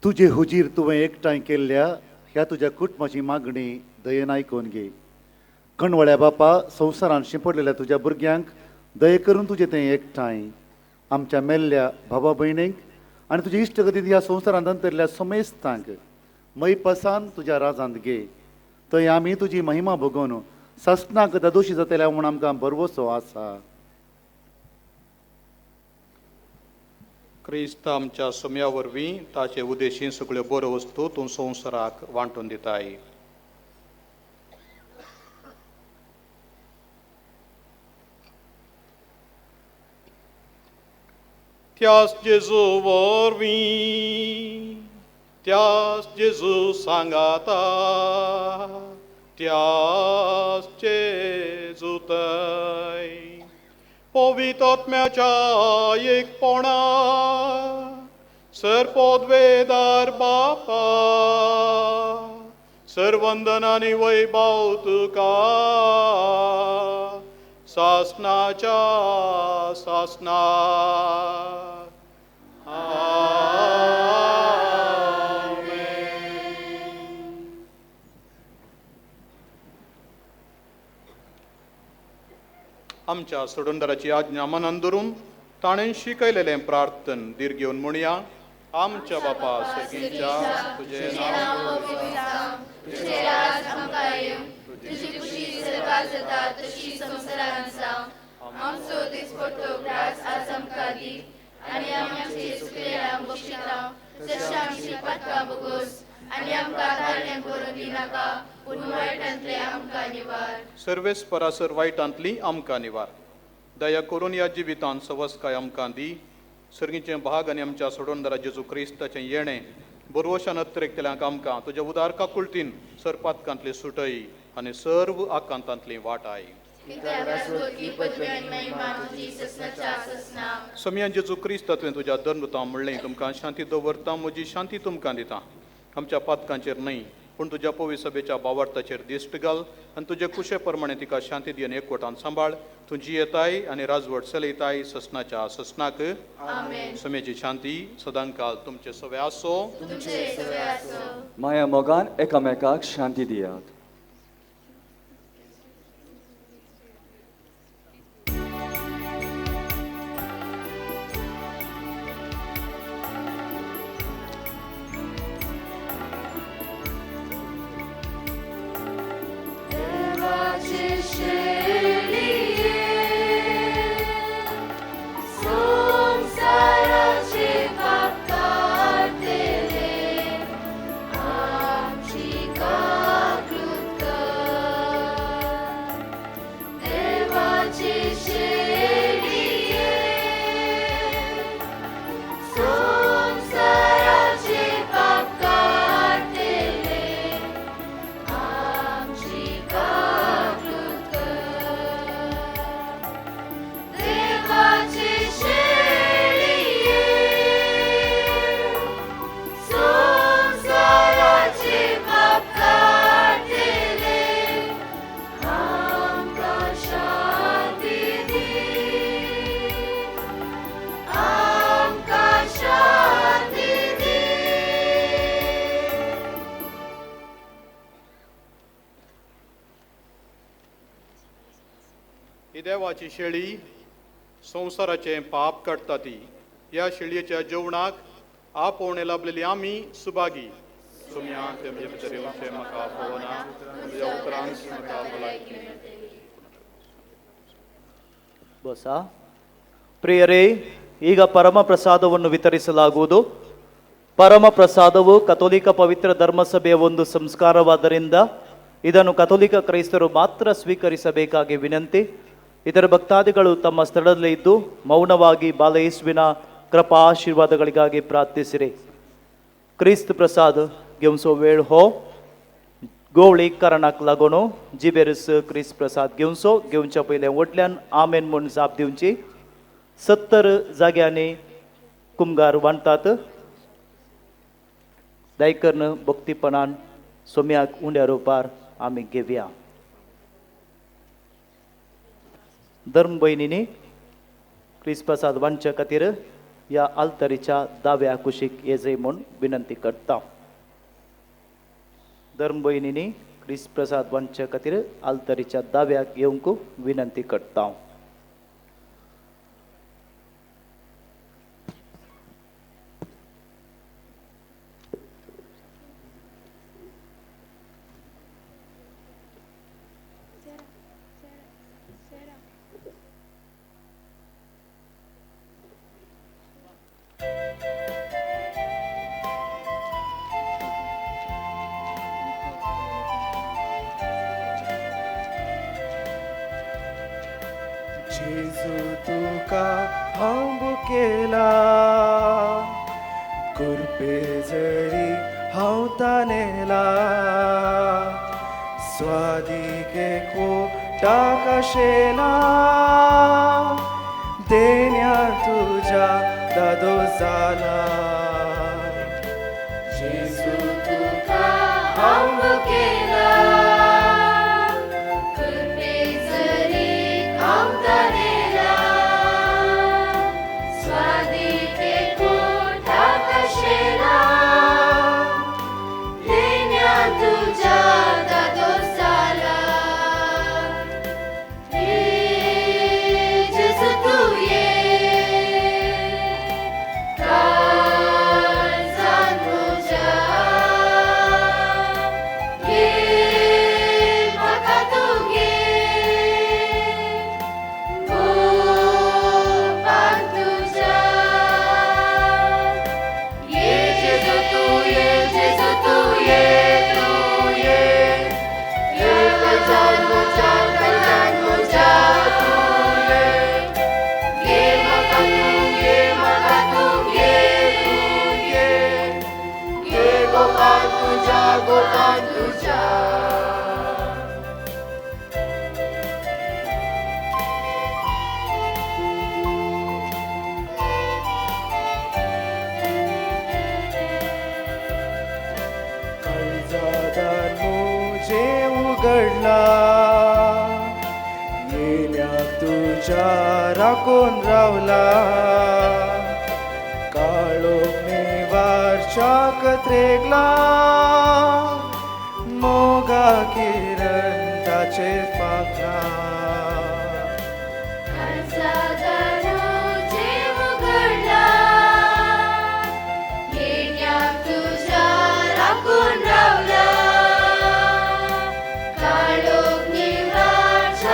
तुजे हुजीर तुवें एकठांय केल्ल्या ह्या तुज्या कुटुंबाची मागणी दयेन आयकून घे. कणवळ्या बापा, संवसारान शिंपडलेल्या तुज्या भुरग्यांक दये करून तुजें तें एकठांय आमच्या मेल्ल्या भावा भयणींक आनी तुजे इश्टगतीन ह्या संवसारांत अंतरल्या समेस्तांक मैपसान तुज्या राजांत घे. थंय आमी तुजी महिमा भोगोवन सासणाक दादोशी जातल्या म्हूण आमकां भरवसो आसा. क्रिस्त आमच्या सोम्या वरवीं ताचे उदेशी सगळ्यो बऱ्यो वस्तू तूं संवसाराक वांटून दिताय. त्यास जेजू वरवीं, त्यास जेजू सांगाता, त्यास जेजू तय पवित्र आत्म्याच्या एकपणा सर्पोद्वेदार बापा सर्वंदन आनी वैभव तुका सासनाच्या सासना. आमच्या सोडूनदाराची आज्ञा मनान धरून ताणें शिकयलेलें प्रार्थन धीर घेवन म्हणया. आमच्या बापा सर्गीच्या, तुजें नांव तुजें राज आमकां येवं, तुजी खुशी सर्गार जाता तशी संवसारांत जावं. आमचो दिसपट्टो ग्रास आज आमकां दी आनी आमी आमचे चुकलेल्यांक बक्षिता तशें आमची पातकां भोगोस आनी आमकां ताळणें करून दिनाका पूण वायटांतलें आमकां निवार. सर्वेस परासर वायटांतली आमकां निवार. दया करून ह्या जिवितांत सवसकाय आमकां दी. सर्गीचें भाग आनी आमच्या सोडोनदारा जेजू क्रिस्ताचें येणें बरवशान अत्रेकतल्यांक आमकां तुज्या उदार काकुळतीन सरपातकांतली सुटय आनी सर्व आकांतांतली वाटाय. समिया जेजू क्रिस्त तुवें तुज्या दंडुतां म्हणलें, तुमकां शांती दवरता, म्हजी शांती तुमकां दिता. आमच्या पातकांचेर न्हय पूण तुज्या पवित्र सभेच्या बावार्थाचेर दिश्ट घाल आनी तुजे कुशे प्रमाणे तिका शांती दी आनी एकवटान सांबाळ. तूं जियेताय आनी राजवट चलयताय ससनाच्या ससनाक. समेची शांती सदांकाल तुमचे सवे आसो. माया मोगान एकामेकाक शांती दियात. शेळये संवसाराचे पाप काडटले आमची काकूत कर. देवाचे शेळये संवसाराचे पाप काडटले आमची काकूत कर. देवाचे शेळये संवसाराचे पाप काडटले आमकां शांती दी, आमकां शांती दी. ही देवाची शेळी संवसाराचें पाप काडटा ती. ह्या शेळयेच्या जेवणाक आपोवणे लाभलेली आमी सुभागी. सोम्या ते म्हजे भितर येवचें म्हाका आपोवना, म्हज्या उपरांत म्हाका भलायकी मेळटली. ಬಸ ಪ್ರಿಯರೇ, ಈಗ ಪರಮ ಪ್ರಸಾದವನ್ನು ವಿತರಿಸಲಾಗುವುದು. ಪರಮ ಪ್ರಸಾದವು ಕಥೋಲಿಕ ಪವಿತ್ರ ಧರ್ಮಸಭೆಯ ಒಂದು ಸಂಸ್ಕಾರವಾದ್ದರಿಂದ ಇದನ್ನು ಕಥೋಲಿಕ ಕ್ರೈಸ್ತರು ಮಾತ್ರ ಸ್ವೀಕರಿಸಬೇಕಾಗಿ ವಿನಂತಿ. ಇತರ ಭಕ್ತಾದಿಗಳು ತಮ್ಮ ಸ್ಥಳದಲ್ಲೇ ಇದ್ದು ಮೌನವಾಗಿ ಬಾಲಯೇಸುವಿನ ಕೃಪಾ ಆಶೀರ್ವಾದಗಳಿಗಾಗಿ ಪ್ರಾರ್ಥಿಸಿರಿ. ಕ್ರಿಸ್ತ ಪ್ರಸಾದ್ घेवचो वेळ हो गोवळी करणाक लागून जिबेरस क्रिस्त प्रसाद घेवचो. घेवच्या पयलें वटल्यान आमेन म्हूण जाप दिवची. 70 जाग्यांनी कुमगार वांटतात. दायकर्न भक्तीपणान सोम्याक उंड्या रुपार आमी घेवया. धर्म भयणींनी क्रिस्त प्रसाद वांटच्या खातीर ह्या आल्तरीच्या दाव्या कुशीक येजय म्हूण विनंती करता. धर्म भयणींनी क्रिस्त प्रसाद वांटच्या खातीर आल्तरीच्या दाव्याक येवंक विनंती करता. जेजू तुका हांव बुकेला, कुरपे जरी हांव तानेला, स्वादिके कोटाकशेला, देण्या तुज्या दादो जाला. जेजू तुका हांव बुकेला, कुरपे जरी हांव तानेला, स्वादिके कोटाकशेला, देण्या तुज्या दादो जाला. हे जेजू तूं ये काळजांत म्हज्या, घे म्हाका तूं घे गोपान तुज्या. ये जेजू तूं ये, जेजू तूं ये, तूं ये, ये काळजांत म्हज्या, काळजांत म्हज्या तूं ये, घे म्हाका तूं घे, म्हाका तूं घे, तूं घे, घे गोपान तुज्या, गोपान तुज्या. काळजादार म्हजें उगडला, येण्याक तुज्या राखून रावला, काळोख निवारच्या कत्रेगला, मोगा किरण ताचेर फांकला. काळजादार म्हजें उगडला, येण्याक तुज्या राखून रावला, काळोख निवारच्या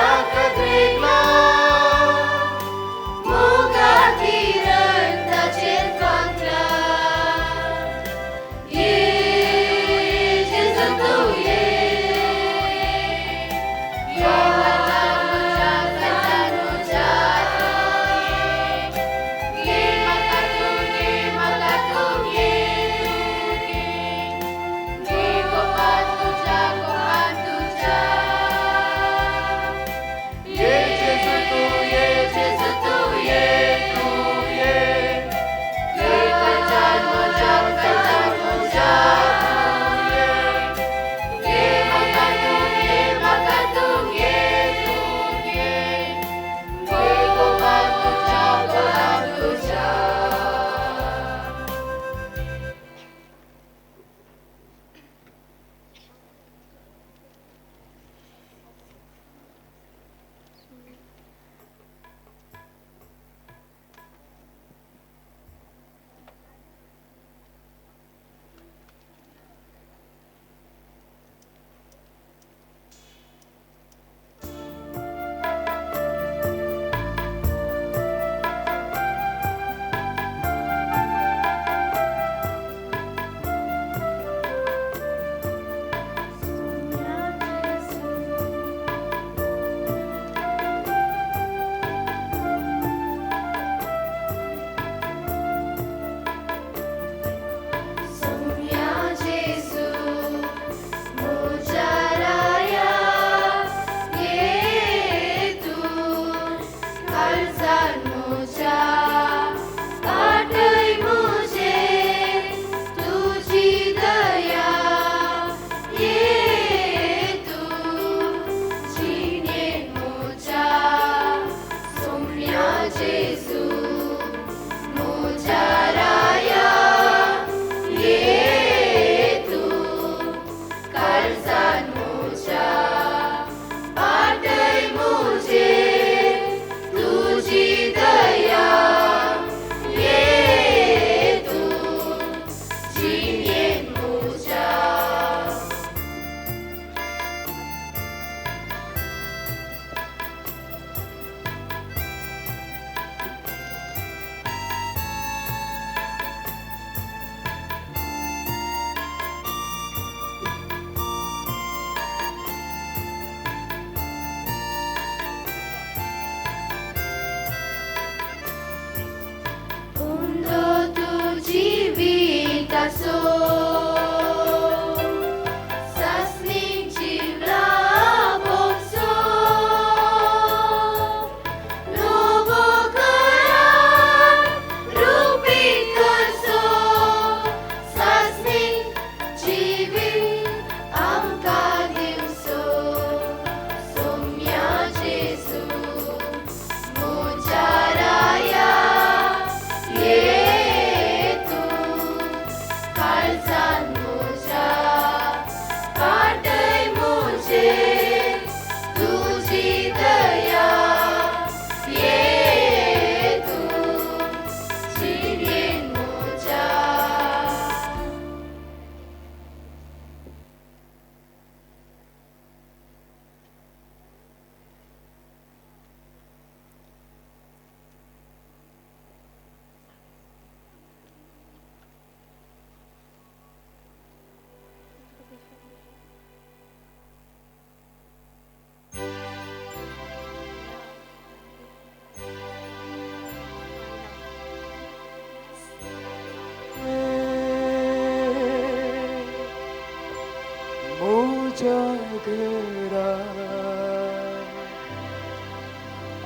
घरा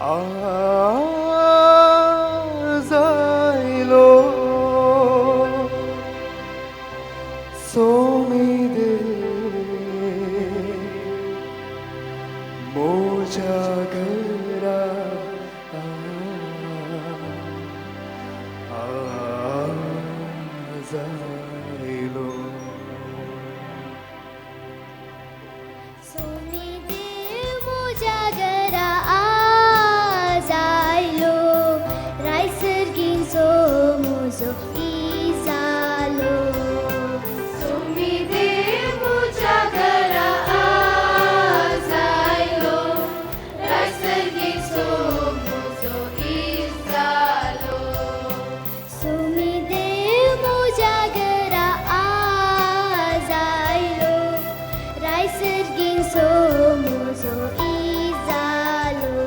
आज आयलो सोमी देव म्हज्या घरा आज आयलो. सोमी देव म्हज्या घरा आज आयलो, रायसर्गींचो म्हजो इजालो. सोमी देव म्हज्या घरा आज आयलो, रायसर्गींचो म्हजो इजालो. सोमी देव म्हज्या घरा आज आयलो, रायसर्गींचो म्हजो इजालो.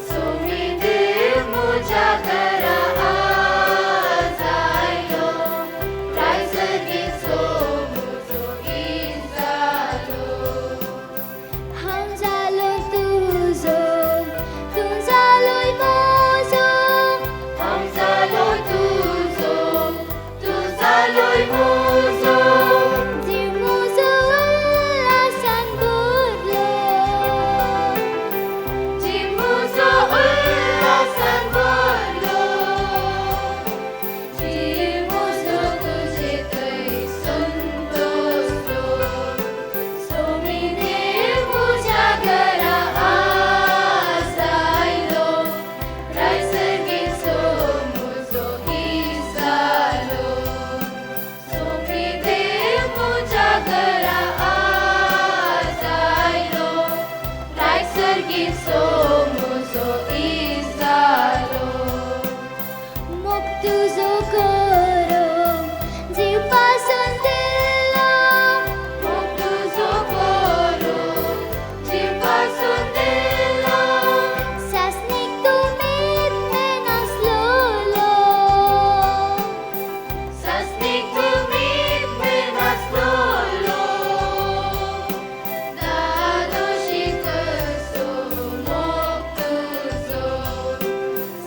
सोमी देव म्हज्या घरा आज आयलो, रायसर्गींचो म्हजो इजालो. हांव जालो तुजो, तूं जालोय म्हजो. हांव जालो तुजो, तूं जालोय म्हजो. जीव म्हजो उल्हासान भरलो, जीव म्हजो उल्हासान भरलो. जीव म्हजो तुजे थंय संतोसलो. सोमी देव म्हज्या घरा आज आयलो, रायसर्गींचो म्हजो इजालो. सोमी देव म्हज्या घरा आज आयलो, रायसर्गींचो म्हजो इजालो. मोग तुजो करो जीव पासून दिलो, मोग तुजो करो जीव पासून दिलो. सासणीक तूं मेन आसलोलो, सासणीक तूं मेन आसलोलो. दादोशी कसो मोग तुजो.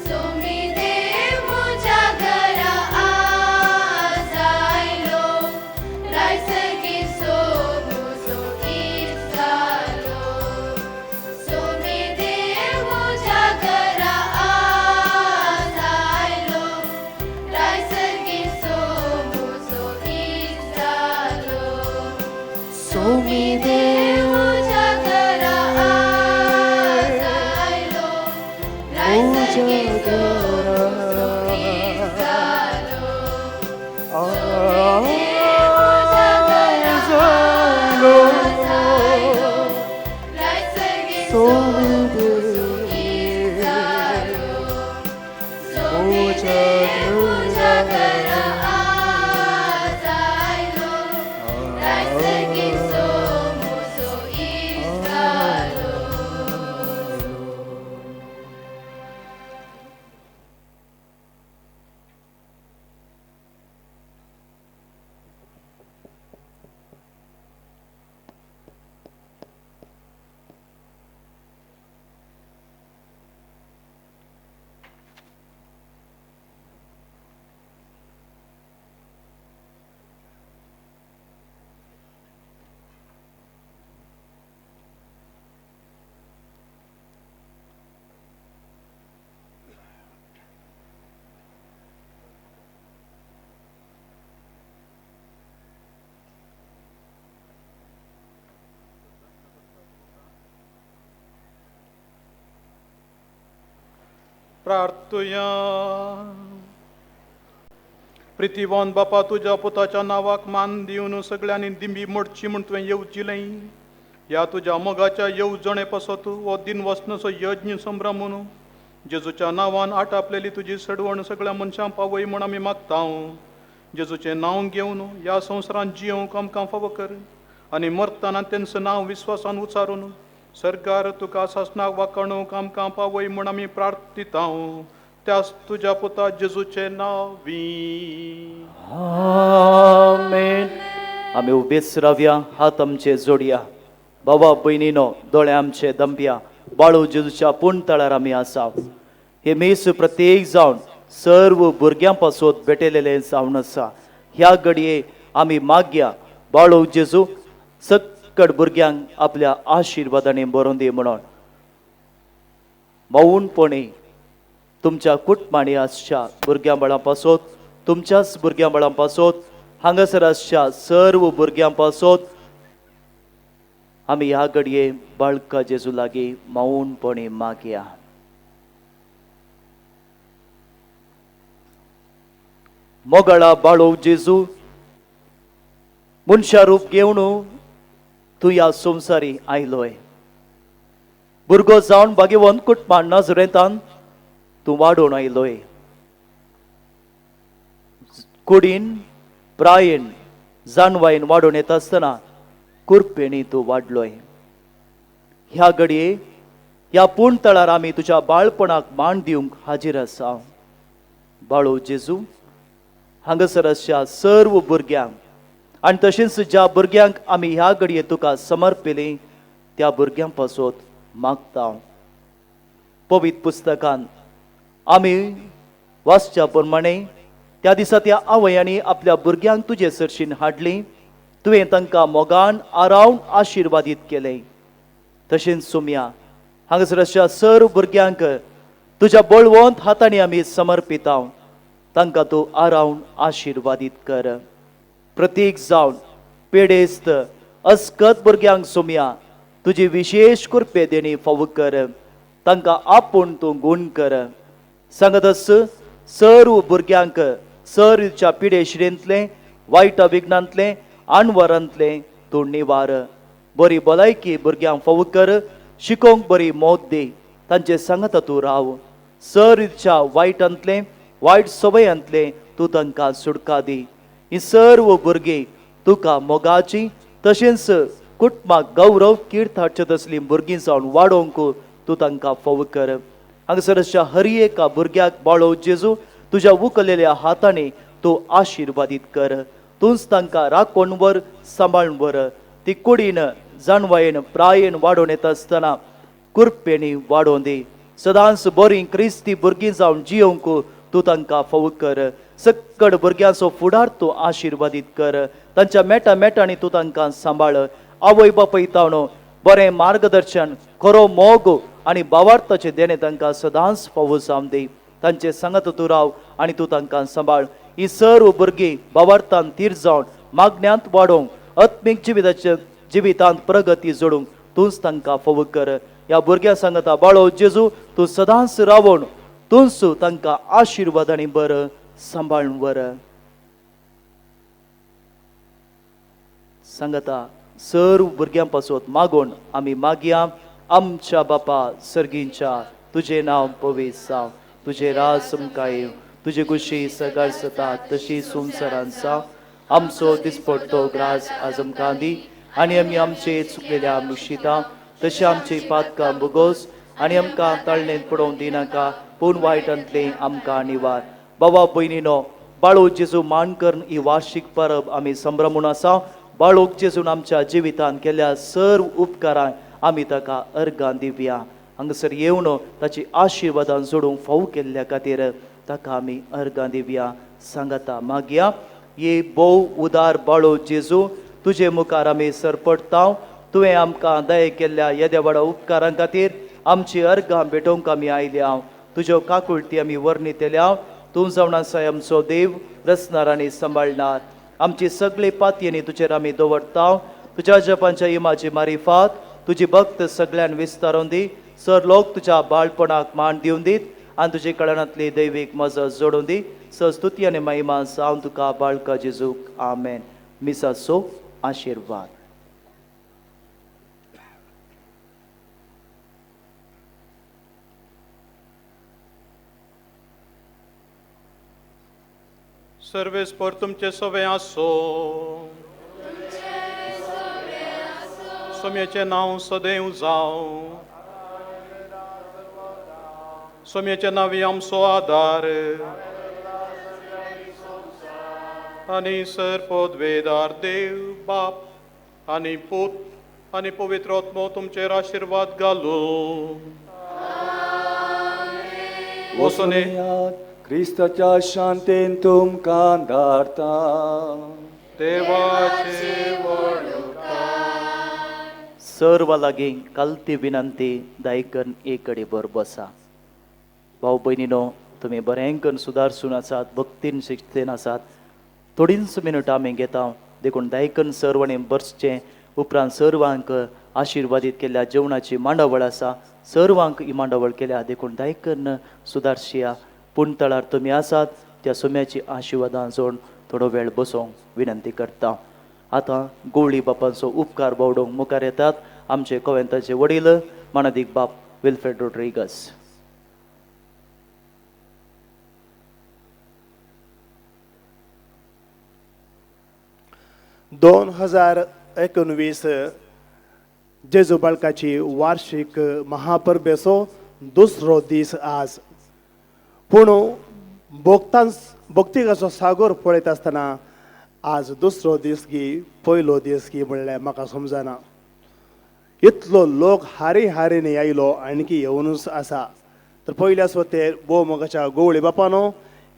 सोमी देव म्हज्या घरा आज आयलो, रायसर्गींचो म्हजो इजालो. सोमी देव म्हज्या घरा आज आयलो, रायसर्गींचो म्हजो इजालो. सोमी देव म्हज्या घरा आज आयलो, रायसर्गींचो म्हजो इजालो. आज आयलो सोमी देव म्हज्या घरा आज आयलो, रायसर्गींचो म्हजो इजालो. प्रार्थुया. प्रितीवान बापा, तुज्या पुताच्या नांवाक मान दिवन सगळ्यांनी दिंबी मोडची म्हूण तुवें येवजिलें. ह्या तुज्या मोगाच्या येवजणे पासत हो दिनवासनाचो यज्ञ संभ्रमून जेजूच्या नांवान आटापलेली तुजी सडवण सगळ्या मनशांक पावय म्हूण आमी मागता. जेजूचें नांव घेवन ह्या संवसारांत जियोवंक आमकां फावो कर आनी मरतना तेंचें नांव विस्वासान उचारून सरकार तुका सासणाक वाखाणूंक आमकां पावय म्हूण आमी प्रार्थिता. त्यास तुज्या पुता जेजूचें नांवी. आमेन. आमी उबेच रावया, हात आमचे जोडया. बाबा भयणीनो, दोळे आमचे दंपया बाळू जेजूच्या पूण तळार आमी आसा. हे मीस प्रत्येक जावन सर्व भुरग्यां पासत भेटयलेलें जावन आसा. ह्या घडये आमी मागया बाळू जेजू सक्कड भुरग्यांक आपल्या आशिर्वादांनी बरोवन दी म्हणून. मौनपणी तुमच्या कुटुंबांनी आसच्या भुरग्यां बाळां पासत, तुमच्याच भुरग्यां बाळां पासत, हांगासर आसच्या सर्व भुरग्यां पासत आमी ह्या घडये बाळका जेजू लागीं मौनपणी मागया. मोगाळा बाळो जेजू, मनशा रूप घेवन तूं ह्या संवसारी आयलोय. भुरगो जावन भाग्यवंत कुटुंबान नजरेंतान तूं वाडोवन आयलोय. कुडीन प्रायेन जाणवायेन वाडोवन येता आसतना कुरपेणी तूं वाडलोय. ह्या घडये ह्या पूण तळार आमी तुज्या बाळपणाक मान दिवंक हाजीर आसा. बाळो जेजू, हांगासर आसच्या सर्व भुरग्यांक आनी तशेंच ज्या भुरग्यांक आमी ह्या घडये तुका समर्पिली त्या भुरग्यां पासत मागता. पवित्र पुस्तकान आमी वाचच्या प्रमाणे त्या दिसा त्या आवयांनी आपल्या भुरग्यांक तुजे सरशीन हाडली, तुवें तांकां मोगान आरावन आशिर्वादीत केलें. तशेंच सोम्या हांगासर आसच्या सर्व भुरग्यांक तुज्या बळवंत हातांनी आमी समर्पिता, तांकां तूं आरावन आशिर्वादीत कर. प्रतीक जावन पेडेस्त अस्कत भुरग्यांक सोम्या तुजी विशेश कृपे देणी फावो कर, तांकां आपूण तूं गूण कर. सांगतस सर्व भुरग्यांक सरच्या पिडे शिरेंतलें, वायट विघ्नांतलें, आणवरांतलें तूं निवार. बरी भलायकी भुरग्यांक फावो कर, शिकोवंक बरी मौत दी, तांचे सांगता तूं राव. सरच्या वायटांतलें, वायट सवयांतलें तूं तांकां सुटका दी. ही सर्व भुरगीं तुका मोगाची तशेंच कुटुंबाक गौरव कीर्त हाडचे तसलीं भुरगीं जावन वाडोवंक तूं तांकां फावो कर. हांगासर अशा हर एका भुरग्याक बाळो जेजू तुज्या उखलेल्या हातांनी तूं आशिर्वादीत कर. तूंच तांकां राखून व्हर, सांबाळून व्हर. ती कुडीन जाणवायेन प्रायेन वाडोवन येता आसतना कुरपेणी वाडोवन दी. सदांच बरीं क्रिस्ती भुरगीं जावन जियोवंक तूं तांकां फावो कर. सक्कड भुरग्यांचो फुडार तूं आशिर्वादीत कर. तांच्या मेटा मेटांनी तूं तांकां सांबाळ. आवय बापूय ताणो बरें मार्गदर्शन, खरो मोग आनी भावार्थाचें देणें तांकां सदांच फावो जावन दी. तांचे सांगात तूं राव आनी तूं तांकां सांबाळ. ही सर्व भुरगीं भावार्थान थीर जावन मागण्यांत वाडोवंक, आत्मीक जिवितांत प्रगती जोडूंक तूंच तांकां फावो कर. ह्या भुरग्यां सांगता बाळो जेजू तूं सदांच रावून तूंच तांकां आशिर्वाद आनी बरं सांबाळून वर. सांगता सर्व भुरग्यां पासत मागून आमी मागया. आमच्या बापा सर्गींच्या, तुजें नांव पवित्र जावं, तुजें राज आमकां येवं, तुजी खुशी सगळ जाता तशी संवसारांत जावं. आमचो दिसपडतो ग्रास आज आमकां दी आनी आमी आमचे चुकलेल्या मुशिता तशें आमची पातकां भोगोस आनी आमकां ताळणेंत पडोवंक दिनाका, पूण वायटांतलें आमकां निवार. बाबा भयणीनो, बाळो जेजू मान करून ही वार्षीक परब आमी संभ्रमून आसा. बाळोक जेजून आमच्या जिवितांत केल्या सर्व उपकारांक आमी ताका अर्गां दिवया. हांगासर येवन ताची आशिर्वादान जोडूंक फावो केल्ल्या खातीर ताका आमी अर्गां दिवया. सांगता मागया. ये भोव उदार बाळो जेजू, तुजे मुखार आमी सरपडटा. तुवें आमकां दया केल्ल्या येद्या व्हडा उपकारां खातीर आमची अर्गां भेटोवंक आमी आयल्या. तुज्यो काकुळटी आमी वर्णितल्या. तूं जावन आसा आमचो देव, रचणार आनी सांबाळणार. आमची सगळी पातयेनी तुजेर आमी दवरता. तुज्या जपांच्या इमाची मारिफात तुजी भक्त सगळ्यान विस्तारून दी. सर लोक तुज्या बाळपणाक मान दिवन दीत आनी तुजे कळणांतली दैवीक मजत जोडून दी. स्तुती आनी महिमा जावन तुका बाळका जेजूक. आमेन. मिसाचो आशिर्वाद. सर्वेस्पर तुमचे सवे आसो. सोम्याचें नांव सदैव जावं. सोम्याचें नांव आमचो आदार आनी सर पदवेदार देव बाप आनी पूत आनी पवित्र आत्मो तुमचेर आशिर्वाद घालूं. वचून क्रिस्ताच्या शांतेन तुमकां धाडटा. देवाचे व्हड सर्व लागीं कालती विनंती दायकन एक कडे बर बसा. भाव भयणीनो, तुमी बरें करून सुदारसून आसात, भक्तीन शिकतेन आसात. थोडींच मिनटां आमी घेता, देखून दायकन सर्वांनी बसचें. उपरांत सर्वांक आशिर्वादीत केल्ल्या जेवणाची मांडावळ आसा, सर्वांक ही मांडावळ केल्या, देखून दायकन सुदारशिया. पूण तळार तुमी आसात त्या सुम्याची आशिर्वादां जोड थोडो वेळ बसोंक विनंती करता. आतां गोवळी बापांचो उपकार बावडोवंक मुखार येतात आमचे कोवेंताचे वडील मानादीक बाप विल्फ्रेड रोड्रिगस. दोन 2019 जेजू बाळकाची वार्षिक महापरबेचो दुसरो दीस आज. पूण भक्तिकाचो सागोर पळयत आसतना आज दुसरो दीस गी पयलो दीस गी म्हणल्यार म्हाका समजना. इतलो लोक हारी हारीने आयलो आणकी येवनूच आसा. तर पयल्या स्वतेर भोव मोगाच्या गोवळी बापानो,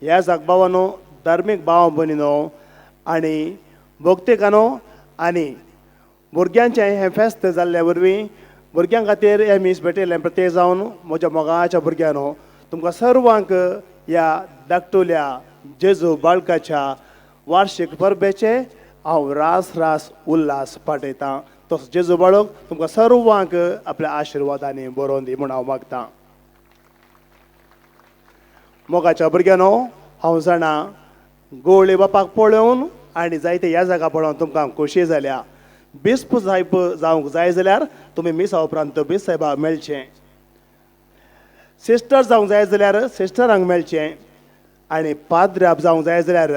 ह्या जाग बाबानो, धार्मीक भाव भयणीनो आनी भक्तिकानो आनी भुरग्यांचें हें फेस्त जाल्ल्या वरवीं भुरग्यां खातीर हें मीस भेटयल्लें प्रत्येक जावन म्हज्या मोगाच्या भुरग्यांनो, तुमकां सर्वांक ह्या धाकटुल्या जेजू बाळकाच्या वार्षिक परबेचे हांव रास रास उल्हास पाठयतां. तसो जेजू बाळक तुमकां सर्वांक आपल्या आशिर्वादांनी बरोवन दी म्हूण हांव मागतां. मोगाच्या भुरग्यांनो, हांव जाणा गोवळी बापाक पळोवन आनी जायते ह्या जागा पळोवन तुमकां खोशी जाल्या. बिस्प साहेब जावंक जाय जाल्यार तुमी मिसा उपरांत बिस्प साहेबाक मेळचें, सिस्टर जावंक जाय जाल्यार सिस्टरांक मेळचें आनी पाद्र्याब जावंक जाय जाल्यार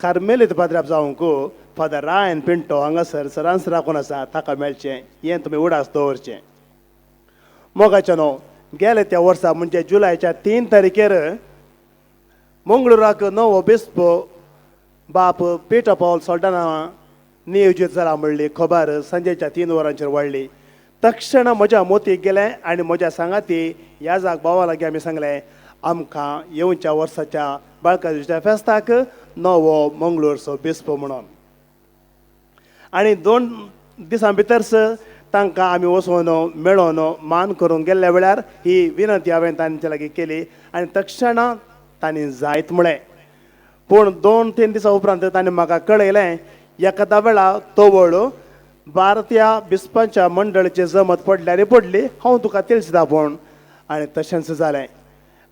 कार्मेलीत पाद्र्याब जावंक फादर रायन पिंटो हांगासर सरांस राखून आसा ताका मेळचें. हें तुमी उडास दवरचें. मोगाच्या न्हू, गेले त्या वर्सा म्हणजे जुलयच्या 3 तारखेर मंगळुराक नवो बिस्प बाप पिटर पावल सोल्डाना नियोजीत जाला म्हणली खबर सांजेच्या 3 वरांचेर वाडली. तक्षण म्हज्या मोतीक गेलें आनी म्हज्या सांगाती ह्या जाग भावा लागीं आमी सांगलें आमकां येवच्या वर्साच्या बाळकाच्या फेस्ताक नवो मंगळूरचो बिस्प म्हणून. आनी 2 दिसां भितरच तांकां आमी वचून मेळोन मान करूंक गेल्ल्या वेळार ही विनंती हांवें तांचे लागीं केली आनी तक्षणा तांणी जायत म्हळें. पूण 2-3 दिसां उपरांत तांणी म्हाका कळयलें एखादा वेळा तवळ भारतीय बिस्पांच्या मंडळाची जमत पडली आनी पडली हांव तुका तिळसिता पूण. आनी तशेंच जालें.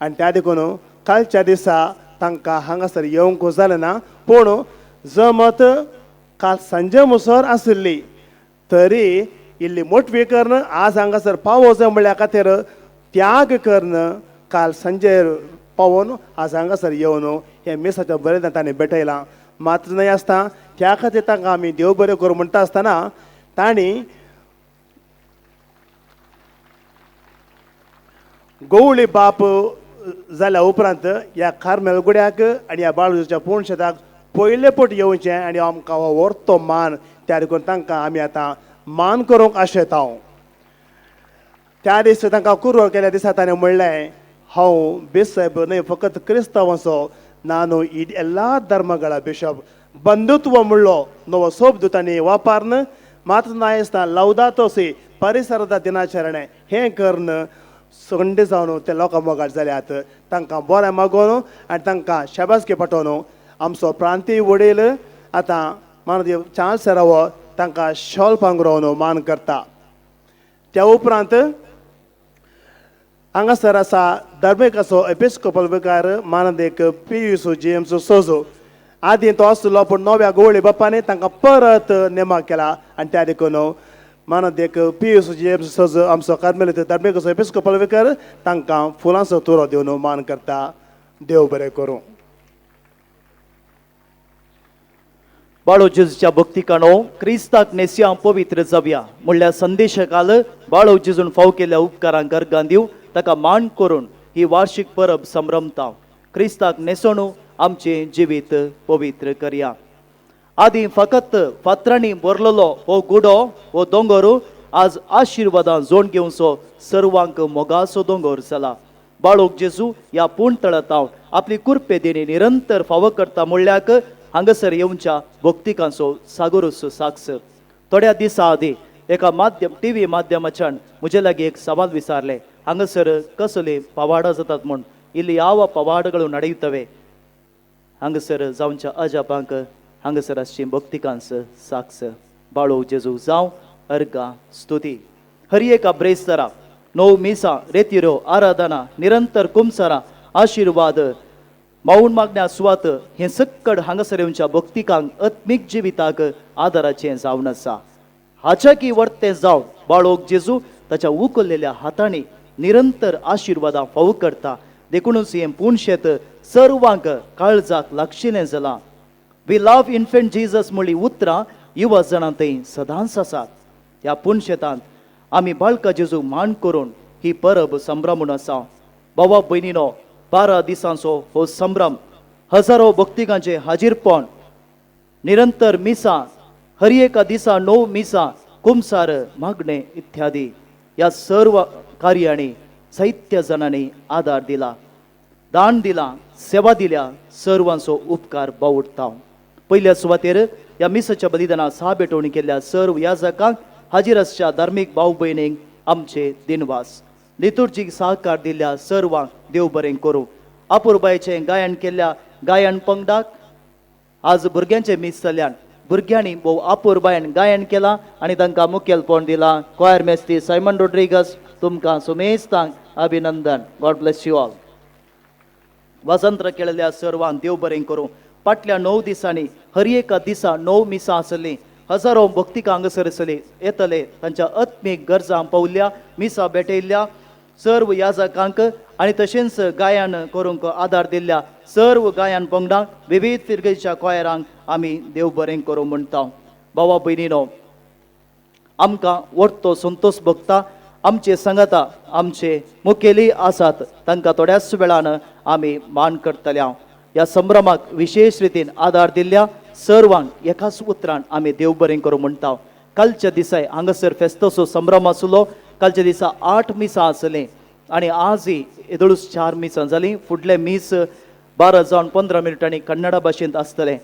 आनी त्या देखून कालच्या दिसा तांकां हांगासर येवंक जालें ना, पूण जमत काल सांजे मुसर आशिल्ली तरी इल्ली मोटवी करून आज हांगासर पावोवचें म्हणल्या खातीर त्याग करून काल सांजे पावोवन आज हांगासर येवन हें मिसाच्या बरें तांणी भेटयलां. मात्र न्हय आसता त्या खातीर तांकां आमी देव बरें करूं म्हणटा आसतना तांणी गोवळी बाप जाल्या उपरांत ह्या कार्मेल गुड्याक आनी ह्या बाळूच्या पूर्ण शेताक पयले पट येवचें आनी आमकां हो व्हरतो मान त्या देखून तांकां आमी आतां मान करूंक आशेता. त्या दीस तांकां कुरवळ केल्या दिसा ताणें म्हणलें हांव बिस्प साहेब न्हय फकत क्रिस्तांवांचो नानू एल्ला धर्मगळा बिशप बंधुत्व म्हणलो नवो शब्द तांणी वापरून मात्र नाय आसतना लवदातोसी परिसरादा दिनाचरणें हें करून संडे जावन ते लोकां मोगार जाल्यात. तांकां बरें मागोवन आनी तांकां शाबासकी पाठोवन आमचो प्रांतीय वडील आतां मानदेव चार्ल्स सरावो तांकां शॉल पांगरोवन मान करता. त्या उपरांत हांगासर आसा धर्मीकाचो एपिस्कोपल विकार मानदेक पियूस जेम्स सोजो. आदीं तो आसलो पूण नव्या गोवळी बापांनी तांकां परत नेमा केला आनी त्या देखून मानदेक पियूस जेम्स सोजो आमचो कार्मेलीत धर्मीकाचो एपिस्कोपल विकार तांकां फुलांचो तुरो दिवन मान करता. देव बरें करूं. बाळो जेजूच्या भक्तिकाणो क्रिस्ताक नेसया पवित्र जावया म्हणल्यार संदेशकाल बाळो जेजून फाव केल्ल्या उपकारांक अर्गां दिवन ताका मान करून ही वार्षिक परब संभ्रमता. क्रिस्ताक नेसणू आमचें जिवीत पवित्र करया. आदीं फकत फातरांनी भरलेलो हो गुडो, हो दोंगर आज आशिर्वादां जोड घेवचो सर्वांक मोगाचो दोंगर जाला. बाळोक जेजू ह्या पूण तळांत आपली कुरपे देणी निरंतर फावो करता म्हणल्याक हांगासर येवच्या भक्तिकांचो सागोरसो साक्ष. थोड्या दिसां आदीं एका माध्यम टी व्ही माध्यमाच्यान म्हजे लागीं एक सवाल विचारलें, हांगासर कसले पवाडा जातात म्हूण, इल्ली ಯಾವ ಪವಾಡಗಳು ನಡೆಯುತ್ತವೆ. हांगासर जावच्या अजापांक हांगासर आसची भक्तिकांस साक्ष. बाळो जेजू जावं अर्गा स्तुती. हर एका ब्रेस्तरा नव मिसां, रेतिरो, आराधना, निरंतर कुमसारां, आशिर्वाद, माऊन मागण्या सुवात हें सक्कड हांगासर येवच्या भक्तिकांक आत्मीक जिविताक आदाराचें जावन आसा. हाच्या की वर्तें जावन बाळोक जेजू ताच्या उखल्लेल्या हातांनी निरंतर आशिर्वादां फावो करता. देखूनच हें पुणशेत सर्वांक काळजाक लागशिल्लें जालां. We love infant Jesus म्हणली उतरां युवा जाणां थंय सदांच आसात. ह्या पुणशेतांत आमी बाळका जेजू मान करून ही परब संभ्रमून आसा. भावा भयणीनो, 12 दिसांचो हो संभ्रम, हजारो भक्तिकांचें हाजीरपण, निरंतर मिसां, हर एका दिसा 9 मिसां, कुमसार, मागणें इत्यादी ह्या सर्व कार्यांनी जायत्या जाणांनी आदार दिला, दान दिला, सेवा दिल्या. सर्वांचो उपकार बावडटा. पयल्या सुवातेर ह्या मिसाच्या बलिदाना सहा भेटवणी केल्ल्या सर्व याजकांक, हाजीर आसच्या धार्मीक भाव भयणींक आमचे दिनवास. लितुर्जीक सहकार दिल्ल्या सर्वांक देव बरें करूं. अपुरबायेचें गायन केल्ल्या गायन पंगडाक, आज भुरग्यांचें मीस जाल्ल्यान भुरग्यांनी भोव अपुरबायेन गायन केलां आनी तांकां मुखेलपण दिलां. क्वायर मेस्ती सायमन रोड्रिगस, तुमकां सुमेस्तांक अभिनंदन. God bless you all. वाजंत्र केळिल्ल्या सर्वांक देव बरें करूं. फाटल्या 9 दिसांनी हर एका दिसा 9 मिसां आसलीं. हजारो भक्तिकां हांगासर आसली येतले, तांच्या आत्मीक गरजां पावल्या, मिसां भेटयल्ल्या सर्व याजकांक आनी तशेंच गायन करूंक आदार दिल्ल्या सर्व गायन पंगडांक, विविध फिरगेच्या क्वायरांक आमी देव बरें करूं म्हणटा. भावा भयणीनो, आमकां व्हडतो संतोश भोगता. आमचे सांगाता आमचे मुखेली आसात, तांकां थोड्याच वेळान आमी मान करतले. ह्या संभ्रमाक विशेष रितीन आदार दिल्ल्या सर्वांक एकाच उतरान आमी देव बरें करूं म्हणटा. कालच्या दिसाय हांगासर फेस्ताचो संभ्रम आसलो. कालच्या दिसा 8 मिसां आसलीं आनी आजय येदोळूच 4 मिसां जालीं. फुडलें मीस 12 जावन 15 मिनटांनी कन्नडा भाशेंत आसतलें.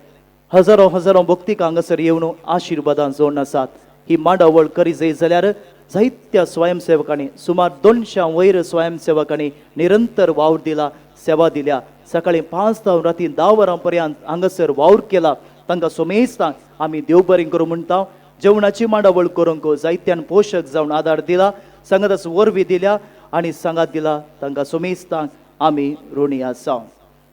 हजारो हजारो भक्तिक हांगासर येवन आशिर्वादां जोडून आसात. ही मांडावळ करी जाय जाल्यार जायत्या स्वयंसेवकांनी, सुमार 200 वयर स्वयंसेवकांनी निरंतर वावर दिला, सेवा दिल्या. सकाळी 5 जावन राती 10 वरां पर्यंत हांगासर वावर केला. तांकां सोमेस्तांक आमी देव बरें करूं म्हणटा. जेवणाची मांडावळ करूंक जायत्यान पोशक जावन आदार दिला, सांगाताच वरवी दिल्या आनी सांगात दिला. तांकां सोमेस्तांक आमी ऋणी आसा.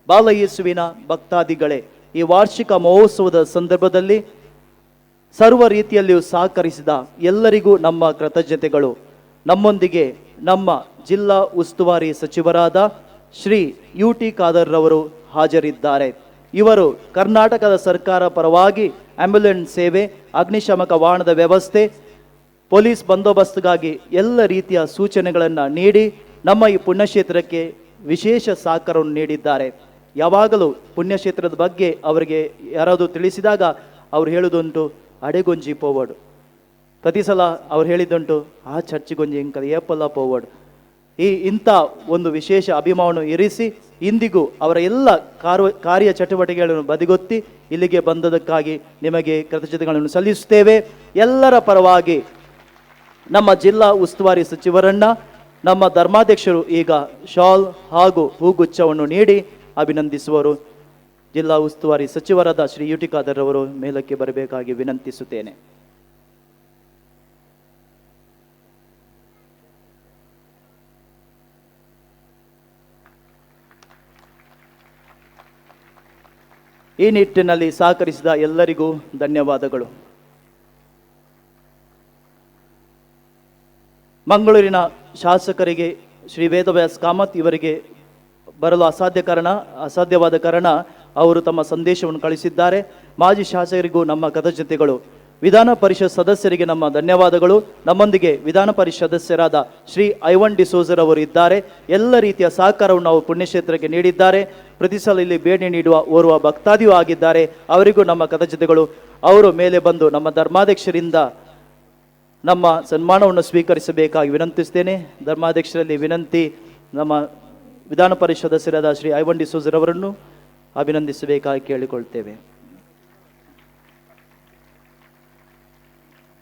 ಬಾಲಯೇಸುವಿನ ಭಕ್ತಾದಿಗಳೇ, ಈ ವಾರ್ಷಿಕ ಮಹೋತ್ಸವದ ಸಂದರ್ಭದಲ್ಲಿ ಸರ್ವ ರೀತಿಯಲ್ಲಿಯೂ ಸಹಕರಿಸಿದ ಎಲ್ಲರಿಗೂ ನಮ್ಮ ಕೃತಜ್ಞತೆಗಳು. ನಮ್ಮೊಂದಿಗೆ ನಮ್ಮ ಜಿಲ್ಲಾ ಉಸ್ತುವಾರಿ ಸಚಿವರಾದ ಶ್ರೀ ಯು.ಟಿ. ಖಾದರ್ ರವರು ಹಾಜರಿದ್ದಾರೆ. ಇವರು ಕರ್ನಾಟಕದ ಸರ್ಕಾರ ಪರವಾಗಿ ಆಂಬ್ಯುಲೆನ್ಸ್ ಸೇವೆ, ಅಗ್ನಿಶಾಮಕ ವಾಹನದ ವ್ಯವಸ್ಥೆ, ಪೊಲೀಸ್ ಬಂದೋಬಸ್ತ್ಗಾಗಿ ಎಲ್ಲ ರೀತಿಯ ಸೂಚನೆಗಳನ್ನು ನೀಡಿ ನಮ್ಮ ಈ ಪುಣ್ಯಕ್ಷೇತ್ರಕ್ಕೆ ವಿಶೇಷ ಸಹಕಾರವನ್ನು ನೀಡಿದ್ದಾರೆ. ಯಾವಾಗಲೂ ಪುಣ್ಯಕ್ಷೇತ್ರದ ಬಗ್ಗೆ ಅವರಿಗೆ ಯಾರಾದರೂ ತಿಳಿಸಿದಾಗ ಅವರು ಹೇಳುವುದುಂಟು, ಅಡೆಗೊಂಜಿ ಪೋವಡು. ಪ್ರತಿ ಸಲ ಅವ್ರು ಹೇಳಿದ್ದುಂಟು, ಆ ಚರ್ಚಿಗೊಂಜಿ ಎಂಕಲ್ ಏಪಲ್ಲ ಪೋವಡು. ಈ ಇಂಥ ಒಂದು ವಿಶೇಷ ಅಭಿಮಾನವನ್ನು ಇರಿಸಿ ಇಂದಿಗೂ ಅವರ ಎಲ್ಲ ಕಾರ್ಯ ಚಟುವಟಿಕೆಗಳನ್ನು ಬದಿಗೊತ್ತಿ ಇಲ್ಲಿಗೆ ಬಂದದಕ್ಕಾಗಿ ನಿಮಗೆ ಕೃತಜ್ಞತೆಗಳನ್ನು ಸಲ್ಲಿಸುತ್ತೇವೆ. ಎಲ್ಲರ ಪರವಾಗಿ ನಮ್ಮ ಜಿಲ್ಲಾ ಉಸ್ತುವಾರಿ ಸಚಿವರನ್ನ ನಮ್ಮ ಧರ್ಮಾಧ್ಯಕ್ಷರು ಈಗ ಶಾಲ್ ಹಾಗೂ ಹೂಗುಚ್ಛವನ್ನು ನೀಡಿ ಅಭಿನಂದಿಸುವರು. ಜಿಲ್ಲಾ ಉಸ್ತುವಾರಿ ಸಚಿವರಾದ ಶ್ರೀ ಯು.ಟಿ. ಖಾದರ್ ಅವರು ಮೇಲಕ್ಕೆ ಬರಬೇಕಾಗಿ ವಿನಂತಿಸುತ್ತೇನೆ. ಈ ನಿಟ್ಟಿನಲ್ಲಿ ಸಹಕರಿಸಿದ ಎಲ್ಲರಿಗೂ ಧನ್ಯವಾದಗಳು. ಮಂಗಳೂರಿನ ಶಾಸಕರಿಗೆ ಶ್ರೀ ವೇದವ್ಯಾಸ್ ಕಾಮತ್ ಇವರಿಗೆ ಬರಲು ಅಸಾಧ್ಯವಾದ ಕಾರಣ ಅವರು ತಮ್ಮ ಸಂದೇಶವನ್ನು ಕಳಿಸಿದ್ದಾರೆ. ಮಾಜಿ ಶಾಸಕರಿಗೂ ನಮ್ಮ ಕೃತಜ್ಞತೆಗಳು. ವಿಧಾನ ಪರಿಷತ್ ಸದಸ್ಯರಿಗೆ ನಮ್ಮ ಧನ್ಯವಾದಗಳು. ನಮ್ಮೊಂದಿಗೆ ವಿಧಾನ ಪರಿಷತ್ ಸದಸ್ಯರಾದ ಶ್ರೀ ಐವನ್ ಡಿಸೋಜರ್ ಅವರು ಇದ್ದಾರೆ. ಎಲ್ಲ ರೀತಿಯ ಸಹಕಾರವನ್ನು ನಾವು ಪುಣ್ಯಕ್ಷೇತ್ರಕ್ಕೆ ನೀಡಿದ್ದಾರೆ. ಪ್ರತಿ ಸಲ ಇಲ್ಲಿ ಭೇಟಿ ನೀಡುವ ಓರ್ವ ಭಕ್ತಾದಿಯೂ ಆಗಿದ್ದಾರೆ. ಅವರಿಗೂ ನಮ್ಮ ಕೃತಜ್ಞತೆಗಳು. ಅವರು ಮೇಲೆ ಬಂದು ನಮ್ಮ ಧರ್ಮಾಧ್ಯಕ್ಷರಿಂದ ನಮ್ಮ ಸನ್ಮಾನವನ್ನು ಸ್ವೀಕರಿಸಬೇಕಾಗಿ ವಿನಂತಿಸ್ತೇನೆ. ಧರ್ಮಾಧ್ಯಕ್ಷರಲ್ಲಿ ವಿನಂತಿ, ನಮ್ಮ ವಿಧಾನ ಪರಿಷತ್ ಸದಸ್ಯರಾದ ಶ್ರೀ ಐವನ್ ಡಿಸೋಜರ್ ಅವರನ್ನು ಅಭಿನಂದಿಸಬೇಕಾಗಿ ಕೇಳಿಕೊಳ್ತೇವೆ.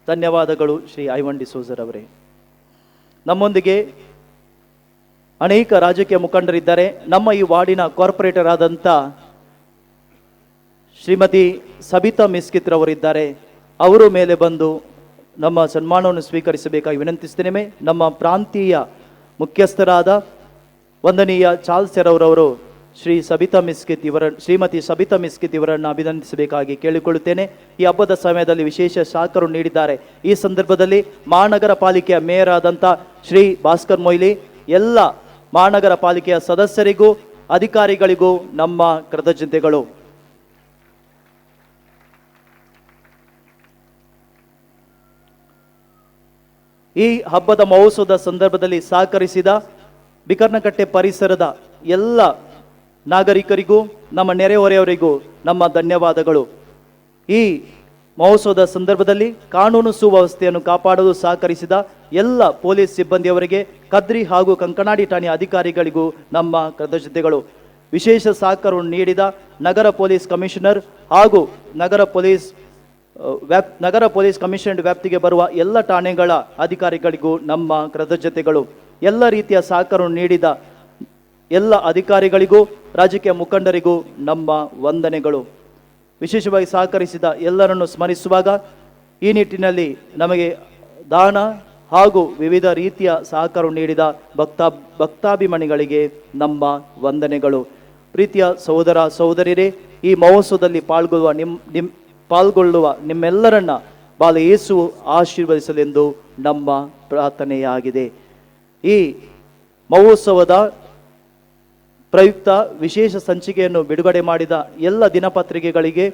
ಧನ್ಯವಾದಗಳು ಶ್ರೀ ಐವನ್ ಡಿಸೋಜರ್ ಅವರೇ. ನಮ್ಮೊಂದಿಗೆ ಅನೇಕ ರಾಜಕೀಯ ಮುಖಂಡರಿದ್ದಾರೆ. ನಮ್ಮ ಈ ವಾರ್ಡಿನ ಕಾರ್ಪೊರೇಟರ್ ಆದಂಥ ಶ್ರೀಮತಿ ಸಬಿತಾ ಮಿಸ್ಕಿತ್ ರವರಿದ್ದಾರೆ. ಅವರು ಮೇಲೆ ಬಂದು ನಮ್ಮ ಸನ್ಮಾನವನ್ನು ಸ್ವೀಕರಿಸಬೇಕಾಗಿ ವಿನಂತಿಸ್ತೇನೆ. ನಮ್ಮ ಪ್ರಾಂತೀಯ ಮುಖ್ಯಸ್ಥರಾದ ವಂದನೀಯ ಚಾರ್ಲ್ಸ್ ರವರವರು ಶ್ರೀ ಸಬಿತಾ ಮಿಸ್ಕಿತ್ ಇವರ ಶ್ರೀಮತಿ ಸಬಿತಾ ಮಿಸ್ಕಿತ್ ಇವರನ್ನು ಅಭಿನಂದಿಸಬೇಕಾಗಿ ಕೇಳಿಕೊಳ್ಳುತ್ತೇನೆ. ಈ ಹಬ್ಬದ ಸಮಯದಲ್ಲಿ ವಿಶೇಷ ಸಹಕಾರ ನೀಡಿದ್ದಾರೆ. ಈ ಸಂದರ್ಭದಲ್ಲಿ ಮಹಾನಗರ ಪಾಲಿಕೆಯ ಮೇಯರ್ ಆದಂಥ ಶ್ರೀ ಭಾಸ್ಕರ್ ಮೊಯ್ಲಿ, ಎಲ್ಲ ಮಹಾನಗರ ಪಾಲಿಕೆಯ ಸದಸ್ಯರಿಗೂ ಅಧಿಕಾರಿಗಳಿಗೂ ನಮ್ಮ ಕೃತಜ್ಞತೆಗಳು. ಈ ಹಬ್ಬದ ಮಹೋತ್ಸವದ ಸಂದರ್ಭದಲ್ಲಿ ಸಹಕರಿಸಿದ ಬಿಕರ್ನಕಟ್ಟೆ ಪರಿಸರದ ಎಲ್ಲ ನಾಗರಿಕರಿಗೂ ನಮ್ಮ ನೆರೆಹೊರೆಯವರಿಗೂ ನಮ್ಮ ಧನ್ಯವಾದಗಳು. ಈ ಮಹೋತ್ಸವದ ಸಂದರ್ಭದಲ್ಲಿ ಕಾನೂನು ಸುವ್ಯವಸ್ಥೆಯನ್ನು ಕಾಪಾಡಲು ಸಹಕರಿಸಿದ ಎಲ್ಲ ಪೊಲೀಸ್ ಸಿಬ್ಬಂದಿಯವರಿಗೆ, ಕದ್ರಿ ಹಾಗೂ ಕಂಕನಾಡಿ ಠಾಣೆಯ ಅಧಿಕಾರಿಗಳಿಗೂ ನಮ್ಮ ಕೃತಜ್ಞತೆಗಳು. ವಿಶೇಷ ಸಹಕಾರವನ್ನು ನೀಡಿದ ನಗರ ಪೊಲೀಸ್ ಕಮಿಷನರ್ ಹಾಗೂ ನಗರ ಪೊಲೀಸ್ ಕಮಿಷನರ್ ವ್ಯಾಪ್ತಿಗೆ ಬರುವ ಎಲ್ಲ ಠಾಣೆಗಳ ಅಧಿಕಾರಿಗಳಿಗೂ ನಮ್ಮ ಕೃತಜ್ಞತೆಗಳು. ಎಲ್ಲ ರೀತಿಯ ಸಹಕಾರವನ್ನು ನೀಡಿದ ಎಲ್ಲ ಅಧಿಕಾರಿಗಳಿಗೂ ರಾಜಕೀಯ ಮುಖಂಡರಿಗೂ ನಮ್ಮ ವಂದನೆಗಳು. ವಿಶೇಷವಾಗಿ ಸಹಕರಿಸಿದ ಎಲ್ಲರನ್ನು ಸ್ಮರಿಸುವಾಗ ಈ ನಿಟ್ಟಿನಲ್ಲಿ ನಮಗೆ ದಾನ ಹಾಗೂ ವಿವಿಧ ರೀತಿಯ ಸಹಕಾರ ನೀಡಿದ ಭಕ್ತಾಭಿಮಾನಿಗಳಿಗೆ ನಮ್ಮ ವಂದನೆಗಳು. ಪ್ರೀತಿಯ ಸಹೋದರ ಸಹೋದರಿಯರೇ, ಈ ಮಹೋತ್ಸವದಲ್ಲಿ ಪಾಲ್ಗೊಳ್ಳುವ ನಿಮ್ಮೆಲ್ಲರನ್ನ ಬಾಲ ಯೇಸುವು ಆಶೀರ್ವದಿಸಲೆಂದು ನಮ್ಮ ಪ್ರಾರ್ಥನೆಯಾಗಿದೆ. ಈ ಮಹೋತ್ಸವದ ಪ್ರಯುಕ್ತ ವಿಶೇಷ ಸಂಚಿಕೆಯನ್ನು ಬಿಡುಗಡೆ ಮಾಡಿದ ಎಲ್ಲ ದಿನಪತ್ರಿಕೆಗಳಿಗೆ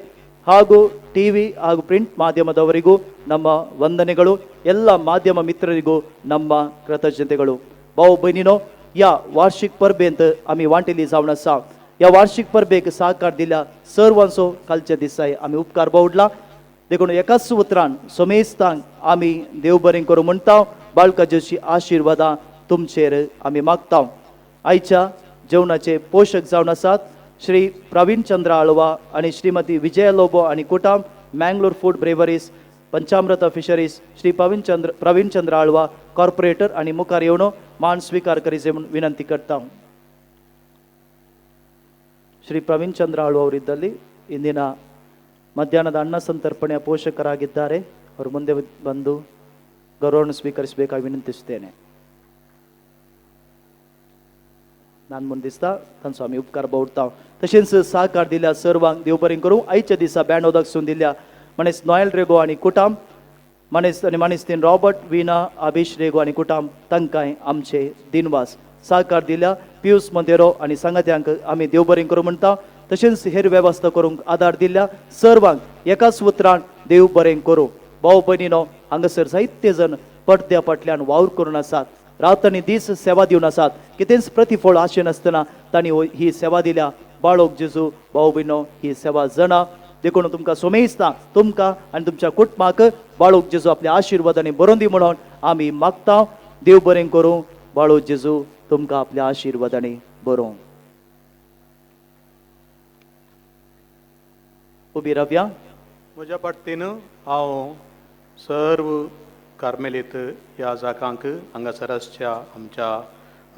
ಹಾಗೂ ಟಿವಿ ಹಾಗೂ ಪ್ರಿಂಟ್ ಮಾಧ್ಯಮದವರಿಗೂ ನಮ್ಮ ವಂದನೆಗಳು. ಎಲ್ಲ ಮಾಧ್ಯಮ ಮಿತ್ರರಿಗೂ ನಮ್ಮ ಕೃತಜ್ಞತೆಗಳು. भाव भयणीनो, ह्या वार्षिक परबेंत आमी वांटेली जावन आसा. ह्या वार्षिक परबेक साकार दिल्या सर्वांचो कालच्या दिसाय आमी उपकार बावडला. देखून एकाच उतरान समेस्तांक आमी देव बरें करूं म्हणटा. बाळकाजेची आशिर्वादां तुमचेर आमी मागता. आयच्या जेवणाचे पोशक जावन आसात श्री प्रवीण चंद्र आळवा आनी श्रीमती विजया लोबो आनी कुटाम, Mangalore food breweries, Panchamrita fisheries, Shri Praveen Chandra Alva corporator आनी मुखार येवन मान स्वीकार करीचे म्हूण विनंती करता. ಶ್ರೀ ಪ್ರವೀಣ್ ಚಂದ್ರ ಆಳ್ವ ಅವರಿದ್ದಲ್ಲಿ ಇಂದಿನ ಮಧ್ಯಾಹ್ನದ ಅನ್ನ ಸಂತರ್ಪಣೆಯ ಪೋಷಕರಾಗಿದ್ದಾರೆ. ಅವರು ಮುಂದೆ ಬಂದು ಗೌರವವನ್ನು ಸ್ವೀಕರಿಸಬೇಕಾಗಿ ವಿನಂತಿಸುತ್ತೇನೆ. ನಾನು ಮುಂದಿಸ್ತಾ तन स्वामी उपकार बावडता. तशेंच साकार दिल्या सर्वांक देव बरें करूं. आयच्या दिसा बँड ओदक दिल्या मनीस नॉयल रेगो आनी कुटाम, मनीस आनी मनीस रॉबर्ट वीना अभिश रेगो आनी कुटाम तांकांय आमचे दिनवास. साकार दिल्या पियूस मोंतेरो आनी सांगात्यांक आमी देव बरें करूं म्हणटा. तशेंच हेर वेवस्था करूंक आदार दिल्या सर्वांक एकाच उतरान देव बरें करूं. भाव भयणीनो, हांगासर जायते जण पडद्या फाटल्यान वावर करून आसात, रात आनी दीस सेवा दिवन आसात. कितेंच प्रतिफळ आशे नासतना तांणी ही सेवा दिल्या. बाळोक जेजू भाव भयणो ही सेवा जाणा. देखून तुमकां सोमेस्ता तुमकां आनी तुमच्या कुटुंबाक बाळोक जेजू आपल्या आशिर्वादांनी बरोवन दी म्हणून आमी मागता. देव बरें करूं. बाळोक जेजू तुमकां आपल्या आशिर्वादांनी बरोवं. उबी रावया. म्हज्या पाटतीन हांव सर्व कार्मेलीत ह्या जाकांक हांगासर आसच्या आमच्या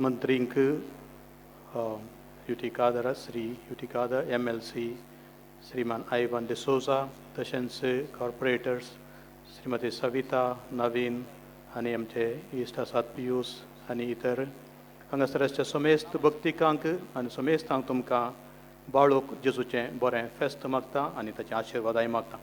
मंत्रींक युटिकादर श्री युटिकादर MLC श्रीमान आयवन डिसोजा, तशेंच कॉर्पोरेटर्स श्रीमती सविता नवीन आनी आमचे इश्ट आसात पियूस आनी इतर हांगासर आसच्या समेस्त भक्तिकांक आनी समेस्तांक तुमकां बाळूक जेजूचें बरें फेस्त मागता आनी ताचे आशिर्वादाय मागता.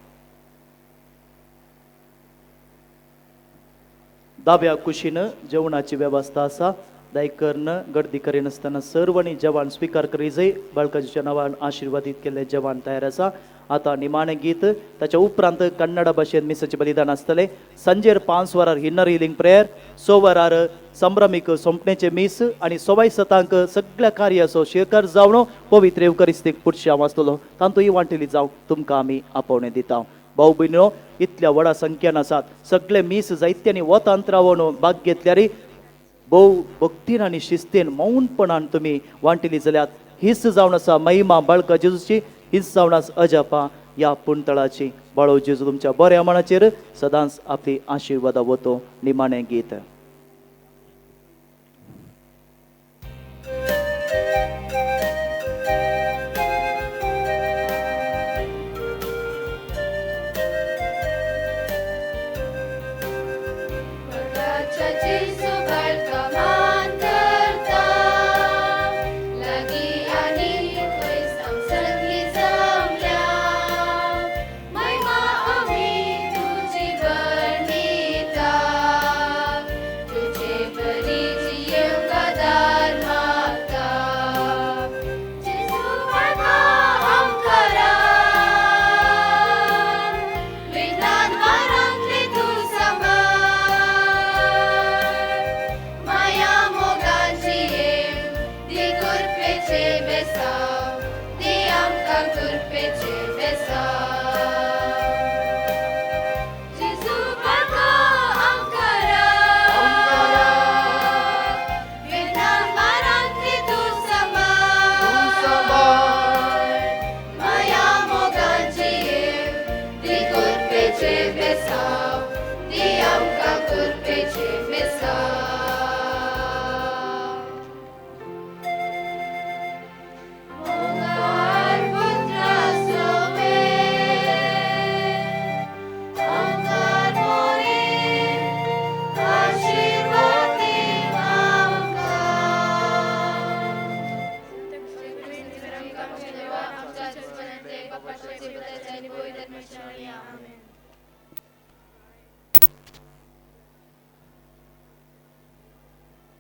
दाव्या कुशीन जेवणाची वेवस्था आसा. दयकर्न गर्दी करिनासतना सर्वांनी जेवण स्विकार करी. बाळकाजीच्या नांवान आशिर्वादीत केल्लें जेवण तयार आसा. आतां निमाणें गीत, ताच्या उपरांत कन्नडा भाशेन मिसाचें बलिदान आसतलें. सांजेर 5 वरार इनर हिलिंग प्रेयर, 6 वरार संभ्रमीक सोंपणेचें मीस आनी 7:15 सगळ्या कार्याचो शेखर जावन पवित्र येवकरिस्तीक पुरशांव आसतलो. तातूंय वांटेली जावं तुमकां आमी आपोवणें दिता. भाऊ भयणीनो, इतल्या व्हडा संख्यान आसात सगळे मीस जायत्यांनी वतांत रावन भाग घेतल्यार भोव भक्तीन आनी शिस्तीन मौनपणान तुमी वांटेली जाल्यात. हीच जावन आसा महिमा बाळका जेजूची, हीच जावन आसा अजापा ह्या पुणतळाची. बाळो जेजू तुमच्या बऱ्या मनाचेर सदांच आपली आशिर्वादा वतो. निमाणें गीत.